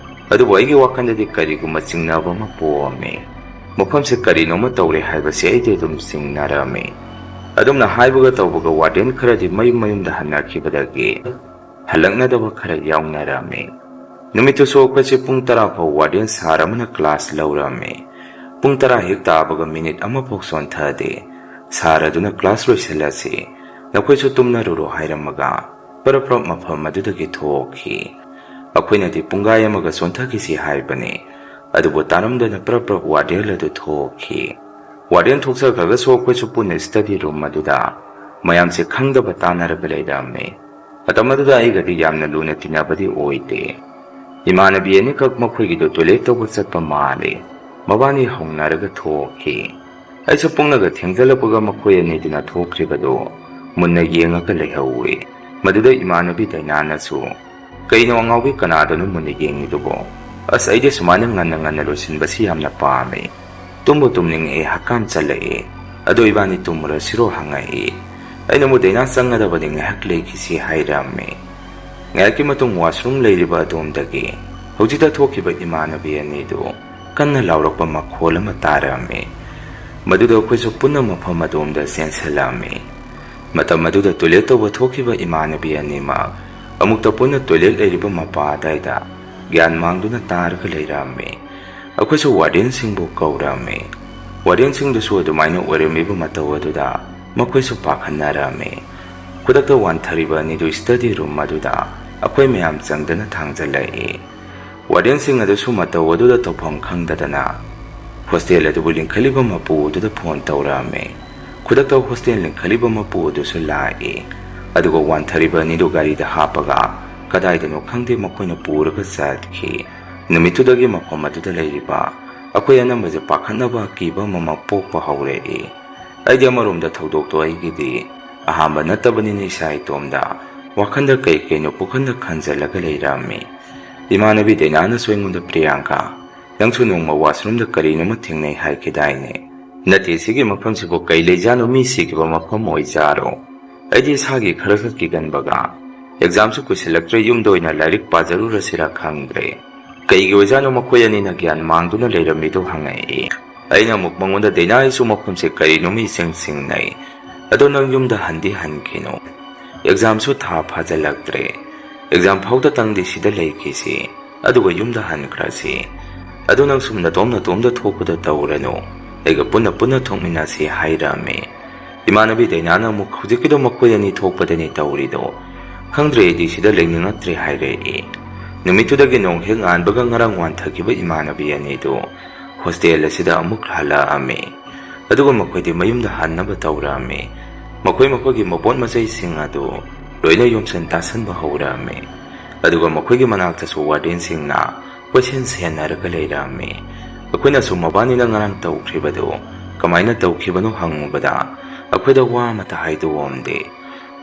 ꯑꯗꯨꯕꯨ ꯑꯩꯒꯤ ꯋꯥꯈꯜꯗꯗꯤ ꯀꯔꯤꯒꯨꯝꯕ ꯆꯤꯡꯅꯕ ꯑꯃ ꯄꯣꯛꯑꯝꯃꯤ꯫ ꯃꯐꯝꯁꯦ ꯀꯔꯤꯅꯣꯃ ꯇꯧꯔꯦ ꯍꯥꯏꯕꯁꯦ ꯑꯩꯗꯤ ꯑꯗꯨꯝ ꯆꯤꯡꯅꯔꯝꯃꯤ꯫ ꯑꯗꯨꯝꯅ ꯍꯥꯏꯕꯒ ꯇꯧꯕꯒ ꯋꯥꯔꯗꯦꯟ ꯈꯔꯗꯤ ꯃꯌꯨꯝ ꯃꯌꯨꯝꯗ ꯍꯟꯅꯈꯤꯕꯗꯒꯤ ꯍꯜꯂꯛꯅꯗꯕ ꯈꯔ ꯌꯥꯎꯅꯔꯝꯃꯤ꯫ ꯅꯨꯃꯤꯠꯇꯨꯁꯨ ꯑꯩꯈꯣꯏꯁꯦ ꯄꯨꯡ ꯇꯔꯥ ꯐꯥꯎ ꯋꯥꯔꯗꯦꯟ ꯁꯥꯔ ꯑꯃꯅ ꯀ꯭ꯂꯥꯁ ꯂꯧꯔꯝꯃꯤ꯫ ꯄꯨꯡ ꯇꯔꯥ ꯍꯦꯛ ꯇꯥꯕꯒ ꯃꯤꯅꯤꯠ ꯑꯃꯐꯥꯎ ꯆꯣꯟꯊꯗꯦ꯫ ꯁꯥꯔ ꯑꯗꯨꯅ "ꯀ꯭ꯂꯥꯁ ꯂꯣꯏꯁꯤꯜꯂꯁꯤ, ꯅꯈꯣꯏꯁꯨ ꯇꯨꯝꯅꯔꯨꯔꯣ" ꯍꯥꯏꯔꯝꯃꯒ ꯄꯔꯞ ꯄꯔꯞ ꯃꯐꯝ ꯑꯗꯨꯗꯒꯤ ꯊꯣꯛꯈꯤ꯫ ꯑꯩꯈꯣꯏꯅꯗꯤ "ꯄꯨꯡꯒꯥꯏ ꯑꯃꯒ ꯆꯣꯟꯊꯈꯤꯁꯤ" ꯍꯥꯏꯕꯅꯤ, ꯑꯗꯨꯕꯨ ꯇꯥꯔꯝꯗꯅ ꯄꯔꯞ ꯄꯔꯞ ꯋꯥꯔꯗꯦꯟ ꯑꯗꯨ ꯊꯣꯛꯈꯤ꯫ ꯋꯥꯔꯗꯦꯟ ꯊꯣꯛꯆꯈ꯭ꯔꯒꯁꯨ ꯑꯩꯈꯣꯏꯁꯨ ꯄꯨꯟꯅ study room ꯑꯗꯨꯗ ꯃꯌꯥꯝꯁꯦ ꯈꯪꯗꯕ ꯇꯥꯟꯅꯔꯒ ꯂꯩꯔꯝꯃꯤ꯫ ꯃꯇꯝ ꯑꯗꯨꯗ ꯑꯩꯒꯗꯤ ꯌꯥꯝꯅ ꯂꯨꯅ ꯇꯤꯟꯅꯕꯗꯤ ꯑꯣꯏꯗꯦ꯫ ꯏꯃꯥꯟꯅꯕꯤ ꯑꯅꯤꯈꯛ ꯃꯈꯣꯏꯒꯤꯗꯣ toilet ꯇꯧꯕ ꯆꯠꯄ ꯃꯥꯜꯂꯤ꯫ ꯃꯕꯥꯅꯤ ꯍꯧꯅꯔꯒ ꯊꯣꯛꯈꯤ꯫ ꯑꯩꯁꯨ ꯄꯨꯡꯅꯒ ꯊꯦꯡꯖꯜꯂꯛꯄꯒ ꯃꯈꯣꯏ ꯑꯅꯤꯗꯨꯅ ꯊꯣꯛꯈ꯭ꯔꯤꯕꯗꯨ ꯃꯨꯟꯅ ꯌꯦꯡꯉꯒ ꯂꯩꯍꯧꯏ꯫ ꯃꯗꯨꯗ ꯏꯃꯥꯟꯅꯕꯤ ꯗꯥꯏꯅꯥꯅꯁꯨ, "ꯀꯩꯅꯣ ꯑꯉꯥꯎꯕꯤ, ꯀꯅꯥꯗꯅꯣ ꯃꯨꯟꯅ ꯌꯦꯡꯉꯤꯗꯨꯕꯣ? ꯑꯁ, ꯑꯩꯗꯤ ꯁꯨꯃꯥꯏꯅ ꯉꯟꯅ ꯉꯟꯅ ꯂꯣꯏꯁꯤꯟꯕꯁꯤ ꯌꯥꯝꯅ ꯄꯥꯝꯃꯤ꯫ ꯇꯨꯝꯕꯨ ꯇꯨꯝꯅꯤꯡꯉꯛꯑꯦ, ꯍꯛꯀꯥꯝ ꯆꯜꯂꯛꯑꯦ꯫ ꯑꯗꯣ ꯏꯕꯥꯅꯤ ꯇꯨꯝꯃꯨꯔꯁꯤꯔꯣ?" ꯍꯪꯉꯛꯏ꯫ ꯑꯩꯅ ꯑꯃꯨꯛ "ꯗꯥꯏꯅꯥ ꯆꯪꯒꯗꯕꯅꯤ, ꯉꯥꯏꯍꯥꯛ ꯂꯩꯈꯤꯁꯤ" ꯍꯥꯏꯔꯝꯃꯤ꯫ ꯉꯥꯏꯍꯥꯛꯀꯤ ꯃꯇꯨꯡ washroom ꯂꯩꯔꯤꯕ ꯑꯗꯣꯝꯗꯒꯤ ꯍꯧꯖꯤꯛꯇ ꯊꯣꯛꯈꯤꯕ ꯏꯃꯥꯟꯅꯕꯤ ꯑꯅꯤꯗꯨ ꯀꯟꯅ ꯂꯥꯎꯔꯛꯄ ꯃꯈꯣꯜ ꯑꯃ ꯇꯥꯔꯝꯃꯤ꯫ ꯃꯗꯨꯗ ꯑꯩꯈꯣꯏꯁꯨ ꯄꯨꯟꯅ ꯃꯐꯝ ꯑꯗꯣꯝꯗ ꯆꯦꯟꯁꯤꯜꯂꯝꯃꯤ꯫ ꯃꯇꯝ ꯑꯗꯨꯗ toilet ꯇꯧꯕ ꯊꯣꯛꯈꯤꯕ ꯏꯃꯥꯟꯅꯕꯤ ꯑꯅꯤꯃꯛ ꯑꯃꯨꯛꯇ ꯄꯨꯟꯅ toilet ꯂꯩꯔꯤꯕ ꯃꯄꯥ ꯑꯗꯥꯏꯗ ꯒ꯭ꯌꯥꯟ ꯃꯥꯡꯗꯨꯅ ꯇꯥꯔꯒ ꯂꯩꯔꯝꯃꯤ꯫ ꯑꯩꯈꯣꯏꯁꯨ ꯋꯥꯔꯗꯦꯟꯁꯤꯡꯕꯨ ꯀꯧꯔꯝꯃꯤ꯫ ꯋꯥꯔꯗꯦꯟꯁꯤꯡꯗꯨꯁꯨ ꯑꯗꯨꯃꯥꯏꯅ ꯑꯣꯏꯔꯝꯃꯤꯕ ꯃꯇꯧ ꯑꯗꯨꯗ ꯃꯈꯣꯏꯁꯨ ꯄꯥꯈꯠꯅꯔꯝꯃꯤ꯫ ꯈꯨꯗꯛꯇ ꯋꯥꯟꯊꯔꯤꯕ ꯑꯅꯤꯗꯨ study room ꯑꯗꯨꯗ ꯑꯩꯈꯣꯏ ꯃꯌꯥꯝ ꯆꯪꯗꯅ ꯊꯥꯡꯖꯜꯂꯛꯏ꯫ ꯋꯥꯔꯗꯦꯟꯁꯤꯡ ꯑꯗꯨꯁꯨ ꯃꯇꯧ ꯑꯗꯨꯗ ꯇꯧꯐꯝ ꯈꯪꯗꯗꯅ hostel ꯑꯗꯨꯕꯨ ꯂꯤꯡꯈꯠꯂꯤꯕ ꯃꯄꯨ ꯑꯗꯨꯗ phone ꯇꯧꯔꯛꯑꯝꯃꯤ꯫ ꯈꯨꯗꯛꯇ hostel ꯂꯤꯡꯈꯠꯂꯤꯕ ꯃꯄꯨ ꯑꯗꯨꯁꯨ ꯂꯥꯛꯏ꯫ ꯑꯗꯨꯒ ꯋꯥꯟꯊꯔꯤꯕ ꯑꯅꯤꯗꯨ ꯒꯥꯔꯤꯗ ꯍꯥꯞꯄꯒ ꯀꯗꯥꯏꯗꯅꯣ ꯈꯪꯗꯦ ꯃꯈꯣꯏꯅ ꯄꯨꯔꯒ ꯆꯠꯈꯤ꯫ ꯅꯨꯃꯤꯠꯇꯨꯗꯒꯤ ꯃꯐꯝ ꯑꯗꯨꯗ ꯂꯩꯔꯤꯕ ꯑꯩꯈꯣꯏ ꯑꯅꯝꯕꯁꯦ ꯄꯥꯈꯠꯅꯕ ꯑꯀꯤꯕ ꯑꯃꯃꯝ ꯄꯣꯛꯄ ꯍꯧꯔꯛꯏ꯫ ꯑꯩꯗꯤ ꯑꯃꯔꯣꯝꯗ ꯊꯧꯗꯣꯛꯇꯣ ꯑꯩꯒꯤꯗꯤ ꯑꯍꯥꯟꯕ ꯅꯠꯇꯕꯅꯤꯅ ꯏꯁꯥ ꯏꯇꯣꯝꯗ ꯋꯥꯈꯜꯗ ꯀꯩ ꯀꯩꯅꯣ ꯄꯨꯈꯟꯗ ꯈꯟꯖꯜꯂꯒ ꯂꯩꯔꯝꯃꯤ꯫ ꯏꯃꯥꯟꯅꯕꯤ ꯗꯥꯏꯅꯥꯅꯁꯨ ꯑꯩꯉꯣꯟꯗ, "ꯄ꯭ꯔꯤꯌꯥꯡꯀꯥ, "ꯅꯪꯁꯨ ꯅꯣꯡꯃ washroomꯗ ꯀꯔꯤꯅꯣꯃ ꯊꯦꯡꯅꯩ ꯍꯥꯏꯈꯤꯗꯥꯏꯅꯦ?" "ꯅꯠꯇꯦ, ꯁꯤꯒꯤ ꯃꯐꯝꯁꯤꯕꯨ ꯀꯩ ꯂꯩꯖꯥꯠꯅꯣ? ꯃꯤ ꯁꯤꯈꯤꯕ ꯃꯐꯝ ꯑꯣꯏꯖꯥꯔꯣ?" ꯑꯩꯗꯤ ꯏꯁꯥꯒꯤ ꯈꯔ ꯈꯛ ꯀꯤꯒꯟꯕꯒ examꯁꯨ ꯀꯨꯏꯁꯤꯜꯂꯛꯇ꯭ꯔꯦ, ꯌꯨꯝꯗ ꯑꯣꯏꯅ ꯂꯥꯏꯔꯤꯛ ꯄꯥꯖꯔꯨꯔꯁꯤꯔꯥ ꯈꯪꯗ꯭ꯔꯦ꯫ ꯀꯩꯒꯤ ꯑꯣꯏꯖꯥꯠꯅꯣ ꯃꯈꯣꯏ ꯑꯅꯤꯅ ꯒ꯭ꯌꯥꯟ ꯃꯥꯡꯗꯨꯅ ꯂꯩꯔꯝꯃꯤꯗꯣ ꯍꯪꯉꯛꯏ꯫ ꯑꯩꯅ ꯑꯃꯨꯛ ꯃꯉꯣꯟꯗ, "ꯗꯩꯅꯥ, ꯑꯩꯁꯨ ꯃꯐꯝꯁꯦ ꯀꯔꯤꯅꯣꯝ ꯏꯁꯤꯡ ꯁꯤꯡꯅꯩ꯫ ꯑꯗꯣ ꯅꯪ ꯌꯨꯝꯗ ꯍꯟꯗꯤ ꯍꯟꯈꯤꯅꯨ꯫ Examꯁꯨ ꯊꯥ ꯐꯥꯖꯤꯜꯂꯛꯇ꯭ꯔꯦ꯫ Exam ꯐꯥꯎꯗꯇꯪꯗꯤ ꯁꯤꯗ ꯂꯩꯈꯤꯁꯤ꯫ ꯑꯗꯨꯒ ꯌꯨꯝꯗ ꯍꯟꯈ꯭ꯔꯁꯤ꯫ ꯑꯗꯨ ꯅꯪ ꯁꯨꯝ ꯅꯇꯣꯝ ꯅꯇꯣꯝꯗ ꯊꯣꯛꯄꯗꯣ ꯇꯧꯔꯅꯨ꯫ ꯑꯩꯒ ꯄꯨꯟꯅ ꯄꯨꯟꯅ ꯊꯣꯛꯃꯤꯟꯅꯁꯤ" ꯍꯥꯏꯔꯝꯃꯤ꯫ ꯏꯃꯥꯟꯅꯕꯤ ꯗꯩꯅꯥꯅ ꯑꯃꯨꯛ, "ꯍꯧꯖꯤꯛꯀꯤꯗꯣ ꯃꯈꯣꯏ ꯑꯅꯤ ꯊꯣꯛꯄꯗꯅꯤ ꯇꯧꯔꯤꯗꯣ꯫ ꯈꯪꯗ꯭ꯔꯦ, ꯑꯩꯗꯤ ꯁꯤꯗ ꯂꯩꯅꯤꯡꯉꯛꯇ꯭ꯔꯦ" ꯍꯥꯏꯔꯛꯏ꯫ ꯅꯨꯃꯤꯠꯇꯨꯗꯒꯤ ꯅꯣꯡ ꯍꯦꯛ ꯉꯥꯟꯕꯒ ꯉꯔꯥꯡ ꯋꯥꯟꯊꯈꯤꯕ ꯏꯃꯥꯟꯅꯕꯤ ꯑꯅꯤꯗꯨ hostel ꯑꯁꯤꯗ ꯑꯃꯨꯛ ꯍꯜꯂꯛꯑꯝꯃꯤ꯫ ꯑꯗꯨꯒ ꯃꯈꯣꯏꯗꯤ ꯃꯌꯨꯝꯗ ꯍꯟꯅꯕ ꯇꯧꯔꯛꯑꯝꯃꯤ꯫ ꯃꯈꯣꯏ ꯃꯈꯣꯏꯒꯤ ꯃꯄꯣꯠ ꯃꯆꯩꯁꯤꯡ ꯑꯗꯨ ꯂꯣꯏꯅ ꯌꯣꯝꯁꯤꯟ ꯇꯥꯁꯤꯟꯕ ꯍꯧꯔꯛꯑꯝꯃꯤ꯫ ꯑꯗꯨꯒ ꯃꯈꯣꯏꯒꯤ ꯃꯅꯥꯛꯇꯁꯨ wardenꯁꯤꯡꯅ ꯀꯣꯏꯁꯦꯟ ꯁꯦꯟꯅꯔꯒ ꯂꯩꯔꯝꯃꯤ꯫ ꯑꯩꯈꯣꯏꯅꯁꯨ ꯃꯕꯥꯅꯤꯅ ꯉꯔꯥꯡ ꯇꯧꯈ꯭ꯔꯤꯕꯗꯨ ꯀꯃꯥꯏꯅ ꯇꯧꯈꯤꯕꯅꯣ ꯍꯪꯉꯨꯕꯗ, ꯑꯩꯈꯣꯏꯗ ꯋꯥ ꯑꯃꯠꯇ ꯍꯥꯏꯗꯣꯛꯑꯝꯗꯦ꯫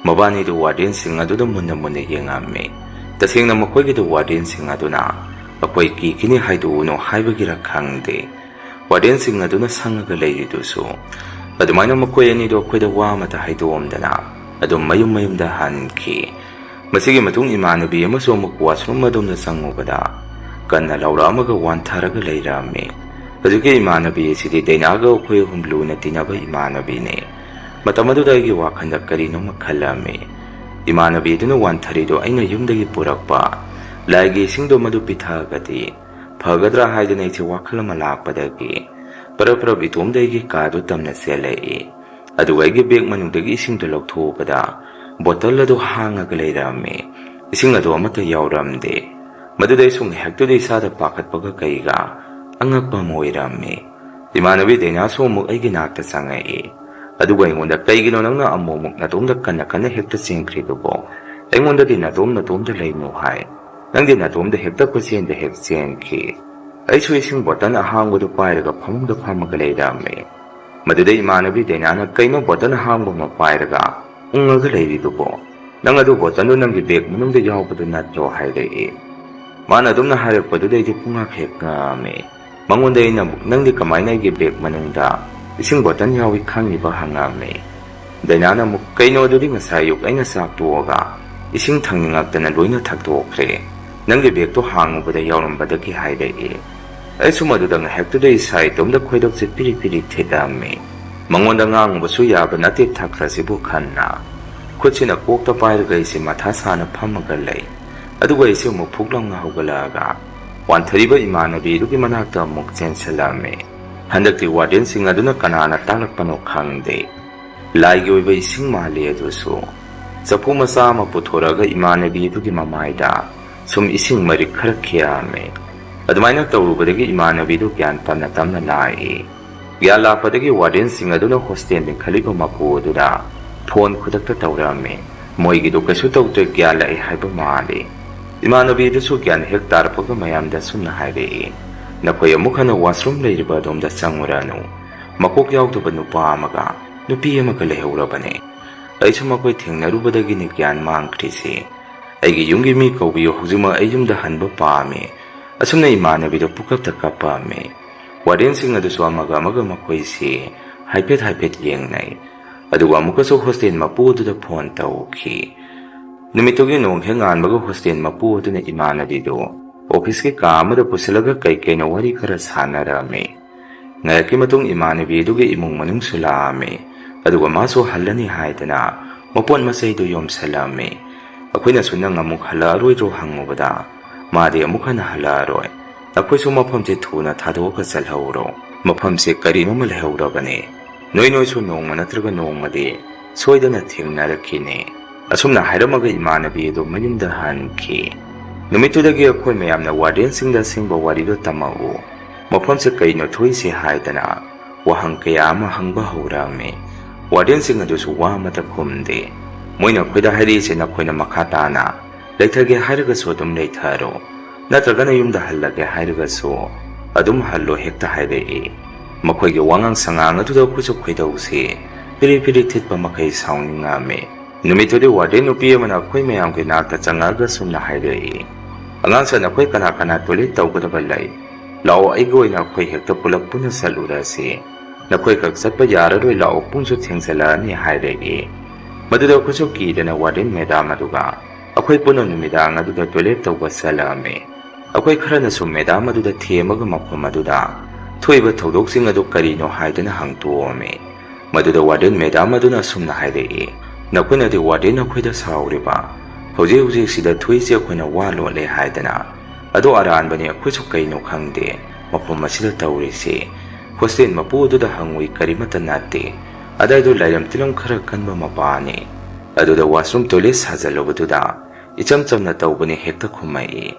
ꯃꯕꯥꯅꯤꯗꯨ wardenꯁꯤꯡ ꯑꯗꯨꯗ ꯃꯨꯟꯅ ꯃꯨꯟꯅ ꯌꯦꯡꯉꯝꯃꯤ꯫ ꯇꯁꯦꯡꯅ ꯃꯈꯣꯏꯒꯤꯗꯨ wardenꯁꯤꯡ ꯑꯗꯨꯅ ꯑꯩꯈꯣꯏ ꯀꯤꯈꯤꯅꯤ ꯍꯥꯏꯗꯣꯛꯎꯅꯨ ꯍꯥꯏꯕꯒꯤꯔ ꯈꯪꯗꯦ, wardenꯁꯤꯡ ꯑꯗꯨꯅ ꯁꯪꯉꯒ ꯂꯩꯔꯤꯗꯨꯁꯨ꯫ ꯑꯗꯨꯃꯥꯏꯅ ꯃꯈꯣꯏ ꯑꯅꯤꯗꯨ ꯑꯩꯈꯣꯏꯗ ꯋꯥ ꯑꯃꯠꯇ ꯍꯥꯏꯗꯣꯛꯑꯝꯗꯅ ꯑꯗꯨꯝ ꯃꯌꯨꯝ ꯃꯌꯨꯝꯗ ꯍꯟꯈꯤ꯫ ꯃꯁꯤꯒꯤ ꯃꯇꯨꯡ ꯏꯃꯥꯟꯅꯕꯤ ꯑꯃꯁꯨ ꯑꯃꯨꯛ washroom ꯑꯗꯣꯝꯗ ꯆꯪꯉꯨꯕꯗ ꯀꯟꯅ ꯂꯥꯎꯔꯛꯑꯝꯃꯒ ꯋꯥꯟꯊꯔꯒ ꯂꯩꯔꯝꯃꯤ꯫ ꯍꯧꯖꯤꯛꯀꯤ ꯏꯃꯥꯟꯅꯕꯤ ꯑꯁꯤꯗꯤ ꯗꯩꯅꯥꯒ ꯑꯩꯈꯣꯏ ꯑꯍꯨꯝ ꯂꯨꯅ ꯇꯤꯟꯅꯕ ꯏꯃꯥꯟꯅꯕꯤꯅꯤ꯫ ꯃꯇꯝ ꯑꯗꯨꯗ ꯑꯩꯒꯤ ꯋꯥꯈꯜꯗ ꯀꯔꯤꯅꯣꯃ ꯈꯜꯂꯝꯃꯤ꯫ ꯏꯃꯥꯟꯅꯕꯤ ꯑꯗꯨꯅ ꯋꯥꯟꯊꯔꯤꯗꯣ ꯑꯩꯅ ꯌꯨꯝꯗꯒꯤ ꯄꯨꯔꯛꯄ ꯂꯥꯏꯒꯤ ꯏꯁꯤꯡꯗꯣ ꯃꯗꯨ ꯄꯤꯊꯛꯑꯒꯗꯤ ꯐꯒꯗ꯭ꯔꯥ ꯍꯥꯏꯗꯅ ꯑꯩꯁꯦ ꯋꯥꯈꯜ ꯑꯃ ꯂꯥꯛꯄꯗꯒꯤ ꯄꯔꯞ ꯄꯔꯞ ꯏꯇꯣꯝꯗ ꯑꯩꯒꯤ ꯀꯥꯗꯨ ꯇꯝꯅ ꯆꯦꯜꯂꯛꯏ꯫ ꯑꯗꯨꯒ ꯑꯩꯒꯤ bag ꯃꯅꯨꯡꯗꯒꯤ ꯏꯁꯤꯡꯗꯨ ꯂꯧꯊꯣꯛꯎꯕꯗ bottle ꯑꯗꯨ ꯍꯥꯡꯉꯒ ꯂꯩꯔꯝꯃꯤ꯫ ꯏꯁꯤꯡ ꯑꯗꯨ ꯑꯃꯠꯇ ꯌꯥꯎꯔꯝꯗꯦ꯫ ꯃꯗꯨꯗ ꯑꯩꯁꯨ ꯉꯥꯏꯍꯥꯛꯇꯨꯗꯤ ꯏꯁꯥꯗ ꯄꯥꯈꯠꯄꯒ ꯀꯩꯒ ꯑꯉꯛꯄ ꯑꯃ ꯑꯣꯏꯔꯝꯃꯤ꯫ ꯏꯃꯥꯟꯅꯕꯤ ꯗꯩꯅꯥꯁꯨ ꯑꯃꯨꯛ ꯑꯩꯒꯤ ꯅꯥꯛꯇ ꯆꯪꯉꯛꯏ꯫ ꯑꯗꯨꯒ ꯑꯩꯉꯣꯟꯗ, "ꯀꯩꯒꯤꯅꯣ ꯅꯪꯅ ꯑꯃꯨꯛ ꯑꯃꯨꯛ ꯅꯇꯣꯝꯗ ꯀꯟꯅ ꯀꯟꯅ ꯍꯦꯛꯇ ꯆꯦꯟꯈ꯭ꯔꯤꯗꯨꯕꯣ? ꯑꯩꯉꯣꯟꯗꯗꯤ ꯅꯇꯣꯝ ꯅꯇꯣꯝꯗ ꯂꯩꯅꯨ ꯍꯥꯏ꯫ ꯅꯪꯗꯤ ꯅꯇꯣꯝꯗ ꯍꯦꯛꯇ ꯀꯣꯏꯆꯦꯟꯗ ꯍꯦꯛ ꯆꯦꯟꯈꯤ"꯫ ꯑꯩꯁꯨ ꯏꯁꯤꯡ bottle ꯑꯍꯥꯡꯕꯗꯨ ꯄꯥꯏꯔꯒ ꯐꯃꯨꯡꯗ ꯐꯝꯃꯒ ꯂꯩꯔꯝꯃꯤ꯫ ꯃꯗꯨꯗ ꯏꯃꯥꯟꯅꯕꯤ ꯗꯩꯅꯥꯅ, "ꯀꯩꯅꯣ bottle ꯑꯍꯥꯡꯕ ꯑꯃ ꯄꯥꯏꯔꯒ ꯎꯪꯉꯒ ꯂꯩꯔꯤꯗꯨꯕꯣ? ꯅꯪ ꯑꯗꯨ bottleꯗꯨ ꯅꯪꯒꯤ bag ꯃꯅꯨꯡꯗ ꯌꯥꯎꯕꯗꯨ ꯅꯠꯇ꯭ꯔꯣ?" ꯍꯥꯏꯔꯛꯏ꯫ ꯃꯥꯅ ꯑꯗꯨꯝꯅ ꯍꯥꯏꯔꯛꯄꯗꯨꯗ ꯑꯩꯗꯤ ꯄꯨꯡꯉꯥꯛ ꯍꯦꯛ ꯉꯛꯑꯝꯃꯤ꯫ ꯃꯉꯣꯟꯗ ꯑꯩꯅ ꯑꯃꯨꯛ, "ꯅꯪꯗꯤ ꯀꯃꯥꯏꯅ ꯑꯩꯒꯤ ꯕꯦꯒ ꯃꯅꯨꯡꯗ ꯏꯁꯤꯡ ꯕꯣꯇꯜ ꯌꯥꯎꯏ ꯈꯪꯉꯤꯕ?" ꯍꯪꯉꯛꯑꯝꯃꯤ꯫ ꯗꯥꯏꯅꯥꯅ ꯑꯃꯨꯛ, "ꯀꯩꯅꯣ, ꯑꯗꯨꯗꯤ ꯉꯁꯥꯏ ꯑꯌꯨꯛ ꯑꯩꯅ ꯆꯥꯛ ꯇꯣꯛꯑꯒ ꯏꯁꯤꯡ ꯊꯛꯅꯤꯡꯉꯛꯇꯅ ꯂꯣꯏꯅ ꯊꯛꯇꯣꯛꯈ꯭ꯔꯦ꯫ ꯅꯪꯒꯤ ꯕꯦꯒꯇꯣ ꯍꯥꯡꯉꯨꯕꯗ ꯌꯥꯎꯔꯝꯕꯗꯒꯤ" ꯍꯥꯏꯔꯛꯏ꯫ ꯑꯩꯁꯨ ꯃꯗꯨꯗ ꯉꯥꯏꯍꯥꯛꯇꯨꯗ ꯏꯁꯥ ꯏꯇꯣꯝꯇ ꯈꯣꯏꯗꯧꯁꯦ ꯄꯤꯔꯤ ꯄꯤꯔꯤ ꯊꯤꯠꯂꯝꯃꯤ꯫ ꯃꯉꯣꯟꯗ ꯉꯥꯡꯉꯨꯕꯁꯨ ꯌꯥꯕ ꯅꯠꯇꯦ ꯊꯛꯈ꯭ꯔꯁꯤꯕꯨ ꯈꯟꯅ꯫ ꯈꯨꯠꯁꯤꯅ ꯀꯣꯛꯇ ꯄꯥꯏꯔꯒ ꯑꯩꯁꯦ ꯃꯊꯥ ꯁꯥꯅ ꯐꯝꯃꯒ ꯂꯩ꯫ ꯑꯗꯨꯒ ꯑꯩꯁꯦ ꯑꯃꯨꯛ ꯐꯨꯛ ꯂꯥꯎꯅ ꯍꯧꯒꯠꯂꯛꯑꯒ ꯋꯥꯟꯊꯔꯤꯕ ꯏꯃꯥꯟꯅꯕꯤꯗꯨꯒꯤ ꯃꯅꯥꯛꯇ ꯑꯃꯨꯛ ꯆꯦꯟꯁꯤꯜꯂꯝꯃꯤ꯫ ꯍꯟꯗꯛꯇꯤ ꯋꯥꯔꯗꯦꯟꯁꯤꯡ ꯑꯗꯨꯅ ꯀꯅꯥꯅ ꯇꯥꯛꯂꯛꯄꯅꯣ ꯈꯪꯗꯦ꯫ ꯂꯥꯏꯒꯤ ꯑꯣꯏꯕ ꯏꯁꯤꯡ ꯃꯥꯜꯂꯤ ꯑꯗꯨꯁꯨ꯫ ꯆꯐꯨ ꯃꯆꯥ ꯑꯃ ꯄꯨꯊꯣꯔꯛꯑꯒ ꯏꯃꯥꯟꯅꯕꯤ ꯑꯗꯨꯒꯤ ꯃꯃꯥꯏꯗ ꯁꯨꯝ ꯏꯁꯤꯡ ꯃꯔꯤꯛ ꯈꯔ ꯈꯤꯛꯑꯝꯃꯤ꯫ ꯑꯗꯨꯃꯥꯏꯅ ꯇꯧꯔꯨꯕꯗꯒꯤ ꯏꯃꯥꯟꯅꯕꯤꯗꯨ ꯒ꯭ꯌꯥꯟ ꯇꯞꯅ ꯇꯞꯅ ꯂꯥꯛꯏ꯫ ꯒ꯭ꯌꯥꯟ ꯂꯥꯛꯄꯗꯒꯤ ꯋꯥꯔꯗꯦꯟꯁꯤꯡ ꯑꯗꯨꯅ ꯍꯣꯁꯇꯦꯜ ꯂꯤꯡꯈꯠꯂꯤꯕ ꯃꯄꯨ ꯑꯗꯨꯗ ꯐꯣꯟ ꯈꯨꯗꯛꯇ ꯇꯧꯔꯛꯑꯝꯃꯤ꯫ ꯃꯣꯏꯒꯤꯗꯨ ꯀꯩꯁꯨ ꯇꯧꯗ꯭ꯔꯦ, ꯒ꯭ꯌꯥꯟ ꯂꯥꯛꯑꯦ ꯍꯥꯏꯕ ꯃꯥꯜꯂꯤ꯫ ꯏꯃꯥꯟꯅꯕꯤꯗꯨꯁꯨ ꯒ꯭ꯌꯥꯟ ꯍꯦꯛ ꯇꯥꯔꯛꯄꯒ ꯃꯌꯥꯝꯗ ꯑꯁꯨꯝꯅ ꯍꯥꯏꯔꯛꯏ, "ꯅꯈꯣꯏ ꯑꯃꯨꯛ ꯍꯟꯅ ꯋꯥꯁꯔꯨꯝ ꯂꯩꯔꯤꯕ ꯑꯗꯣꯝꯗ ꯆꯪꯉꯨꯔꯅꯨ꯫ ꯃꯀꯣꯛ ꯌꯥꯎꯗꯕ ꯅꯨꯄꯥ ꯑꯃꯒ ꯅꯨꯄꯤ ꯑꯃꯒ ꯂꯩꯍꯧꯔꯕꯅꯤ꯫ ꯑꯩꯁꯨ ꯃꯈꯣꯏ ꯊꯦꯡꯅꯔꯨꯕꯗꯒꯤꯅꯤ ꯒ꯭ꯌꯥꯟ ꯃꯥꯡꯈ꯭ꯔꯤꯁꯤ꯫ ꯑꯩꯒꯤ ꯌꯨꯝꯒꯤ ꯃꯤ ꯀꯧꯕꯤꯌꯨ, ꯍꯧꯖꯤꯛꯃꯛ ꯑꯩ ꯌꯨꯝꯗ ꯍꯟꯕ ꯄꯥꯝꯃꯤ"꯫ ꯑꯁꯨꯝꯅ ꯏꯃꯥꯟꯅꯕꯤꯗꯣ ꯄꯨꯀꯞꯇ ꯀꯞꯄꯝꯃꯤ꯫ ꯋꯥꯔꯗꯦꯟꯁꯤꯡ ꯑꯗꯨꯁꯨ ꯑꯃꯒ ꯑꯃꯒ ꯃꯈꯣꯏꯁꯤ ꯍꯥꯏꯐꯦꯠ ꯍꯥꯏꯐꯦꯠ ꯌꯦꯡꯅꯩ꯫ ꯑꯗꯨꯒ ꯑꯃꯨꯛꯀꯁꯨ ꯍꯣꯁꯇꯦꯜ ꯃꯄꯨ ꯑꯗꯨꯗ ꯐꯣꯟ ꯇꯧꯈꯤ꯫ ꯅꯨꯃꯤꯠꯇꯨꯒꯤ ꯅꯣꯡ ꯍꯦꯛ ꯉꯥꯟꯕꯒ ꯍꯣꯁꯇꯦꯜ ꯃꯄꯨ ꯑꯗꯨꯅ ꯏꯃꯥꯟꯅꯕꯤꯗꯨ ꯑꯣꯐꯤꯁꯀꯤ ꯀꯥ ꯑꯃꯗ ꯄꯨꯁꯤꯜꯂꯒ ꯀꯩ ꯀꯩꯅꯣ ꯋꯥꯔꯤ ꯈꯔ ꯁꯥꯟꯅꯔꯝꯃꯤ꯫ ꯉꯥꯏꯍꯥꯛꯀꯤ ꯃꯇꯨꯡ ꯏꯃꯥꯟꯅꯕꯤ ꯑꯗꯨꯒꯤ ꯏꯃꯨꯡ ꯃꯅꯨꯡꯁꯨ ꯂꯥꯛꯑꯝꯃꯤ꯫ ꯑꯗꯨꯒ ꯃꯥꯁꯨ ꯍꯜꯂꯅꯤ ꯍꯥꯏꯗꯅ ꯃꯄꯣꯠ ꯃꯆꯩꯗꯨ ꯌꯣꯝꯁꯜꯂꯝꯃꯤ꯫ ꯑꯩꯈꯣꯏꯅꯁꯨ "ꯅꯪ ꯑꯃꯨꯛ ꯍꯜꯂꯛꯑꯔꯣꯏꯗ꯭ꯔꯣ?" ꯍꯪꯉꯨꯕꯗ ꯃꯥꯗꯤ "ꯑꯃꯨꯛ ꯍꯟꯅ ꯍꯜꯂꯛꯑꯔꯣꯏ꯫ ꯅꯈꯣꯏꯁꯨ ꯃꯐꯝꯁꯦ ꯊꯨꯅ ꯊꯥꯗꯣꯛꯑꯒ ꯆꯠꯍꯧꯔꯣ꯫ ꯃꯐꯝꯁꯦ ꯀꯔꯤꯅꯣꯃ ꯂꯩꯍꯧꯔꯕꯅꯤ꯫ ꯅꯣꯏ ꯅꯣꯏꯁꯨ ꯅꯣꯡꯃ ꯅꯠꯇ꯭ꯔꯒ ꯅꯣꯡꯃꯗꯤ ꯁꯣꯏꯗꯅ ꯊꯦꯡꯅꯔꯛꯈꯤꯅꯤ"꯫ ꯑꯁꯨꯝꯅ ꯍꯥꯏꯔꯝꯃꯒ ꯏꯃꯥꯟꯅꯕꯤ ꯑꯗꯨ ꯃꯌꯨꯝꯗ ꯍꯟꯈꯤ꯫ ꯅꯨꯃꯤꯠꯇꯨꯗꯒꯤ ꯑꯩꯈꯣꯏ ꯃꯌꯥꯝꯅ ꯋꯥꯔꯗꯦꯟꯁꯤꯡꯗ ꯑꯁꯦꯡꯕ ꯋꯥꯔꯤꯗꯣ ꯇꯝꯃꯛꯎ, ꯃꯐꯝꯁꯦ ꯀꯩꯅꯣ ꯊꯣꯛꯏꯁꯦ ꯍꯥꯏꯗꯅ ꯋꯥꯍꯪ ꯀꯌꯥ ꯑꯃ ꯍꯪꯕ ꯍꯧꯔꯛꯑꯝꯃꯤ꯫ ꯋꯥꯔꯗꯦꯟꯁꯤꯡ ꯑꯗꯨꯁꯨ ꯋꯥ ꯑꯃꯠꯇ ꯈꯨꯝꯗꯦ꯫ ꯃꯣꯏꯅ ꯑꯩꯈꯣꯏꯗ ꯍꯥꯏꯔꯛꯏꯁꯦ, "ꯅꯈꯣꯏꯅ ꯃꯈꯥ ꯇꯥꯅ ꯂꯩꯊꯒꯦ ꯍꯥꯏꯔꯒꯁꯨ ꯑꯗꯨꯝ ꯂꯩꯊꯔꯣ, ꯅꯠꯇ꯭ꯔꯒꯅ ꯌꯨꯝꯗ ꯍꯜꯂꯒꯦ ꯍꯥꯏꯔꯒꯁꯨ ꯑꯗꯨꯝ ꯍꯜꯂꯣ" ꯍꯦꯛꯇ ꯍꯥꯏꯔꯛꯏ꯫ ꯃꯈꯣꯏꯒꯤ ꯋꯥꯉꯥꯡ ꯁꯉꯥꯡ ꯑꯗꯨꯗ ꯑꯩꯈꯣꯏꯁꯨ ꯈꯣꯏꯗꯧꯁꯤ ꯐꯤꯔꯤ ꯐꯤꯔꯤ ꯊꯤꯠꯄ ꯃꯈꯩ ꯁꯥꯎꯅꯤꯡꯉꯝꯃꯤ꯫ ꯅꯨꯃꯤꯠꯇꯨꯗꯤ ꯋꯥꯔꯗꯦꯟ ꯅꯨꯄꯤ ꯑꯃꯅ ꯑꯩꯈꯣꯏ ꯃꯌꯥꯝꯒꯤ ꯅꯥꯛꯇ ꯆꯪꯉꯛꯑꯒ ꯁꯨꯝꯅ ꯍꯥꯏꯔꯛꯏ, "ꯑꯉꯥꯡꯁꯦ, ꯅꯈꯣꯏ ꯀꯅꯥ ꯀꯅꯥ toilet ꯇꯧꯒꯗꯕ ꯂꯩ? ꯂꯥꯛꯑꯣ, ꯑꯩꯒꯤ ꯑꯣꯏꯅ ꯑꯩꯈꯣꯏ ꯍꯦꯛꯇ ꯄꯨꯂꯞ ꯄꯨꯟꯅ ꯆꯠꯂꯨꯔꯁꯤ꯫ ꯅꯈꯣꯏ ꯈꯛ ꯆꯠꯄ ꯌꯥꯔꯔꯣꯏ, ꯂꯥꯛꯑꯣ, ꯄꯨꯡꯁꯨ ꯊꯦꯡꯖꯜꯂꯛꯑꯅꯤ" ꯍꯥꯏꯔꯛꯏ꯫ ꯃꯗꯨꯗ ꯑꯩꯈꯣꯏꯁꯨ ꯀꯤꯗꯅ warden madam ꯑꯗꯨꯒ ꯑꯩꯈꯣꯏ ꯄꯨꯟꯅ ꯅꯨꯃꯤꯗꯥꯡ ꯑꯗꯨꯗ toilet ꯇꯧꯕ ꯆꯠꯂꯛꯑꯝꯃꯤ꯫ ꯑꯩꯈꯣꯏ ꯈꯔꯅꯁꯨ madam ꯑꯗꯨꯗ ꯊꯦꯝꯃꯒ ꯃꯐꯝ ꯑꯗꯨꯗ ꯊꯣꯛꯏꯕ ꯊꯧꯗꯣꯛꯁꯤꯡ ꯑꯗꯨ ꯀꯔꯤꯅꯣ ꯍꯥꯏꯗꯨꯅ ꯍꯪꯇꯣꯛꯑꯝꯃꯤ꯫ ꯃꯗꯨꯗ warden madam ꯑꯗꯨꯅ ꯑꯁꯨꯝꯅ ꯍꯥꯏꯔꯛꯏ, "ꯅꯈꯣꯏꯅꯗꯤ warden ꯑꯩꯈꯣꯏꯗ ꯁꯥꯎꯔꯤꯕ, ꯍꯧꯖꯤꯛ ꯍꯧꯖꯤꯛꯁꯤꯗ ꯊꯣꯛꯏꯁꯦ ꯑꯩꯈꯣꯏꯅ ꯋꯥ ꯂꯣꯠꯂꯦ ꯍꯥꯏꯗꯅ꯫ ꯑꯗꯣ ꯑꯔꯥꯟꯕꯅꯤ, ꯑꯩꯈꯣꯏꯁꯨ ꯀꯩꯅꯣ ꯈꯪꯗꯦ ꯃꯐꯝ ꯑꯁꯤꯗ ꯇꯧꯔꯤꯁꯤ꯫ Hostel ꯃꯄꯨ ꯑꯗꯨꯗ ꯍꯪꯉꯨꯏ, ꯀꯔꯤꯃꯠꯇ ꯅꯠꯇꯦ꯫ ꯑꯗꯥꯏꯗꯣ ꯂꯥꯏꯔꯝ ꯇꯤꯂꯝ ꯈꯔ ꯀꯟꯕ ꯃꯄꯥꯅꯤ꯫ ꯑꯗꯨꯗ washroom toilet ꯁꯥꯖꯜꯂꯨꯕꯗꯨꯗ ꯏꯆꯝ ꯆꯝꯅ ꯇꯧꯕꯅꯤ" ꯍꯦꯛꯇ ꯈꯨꯝꯃꯛꯏ꯫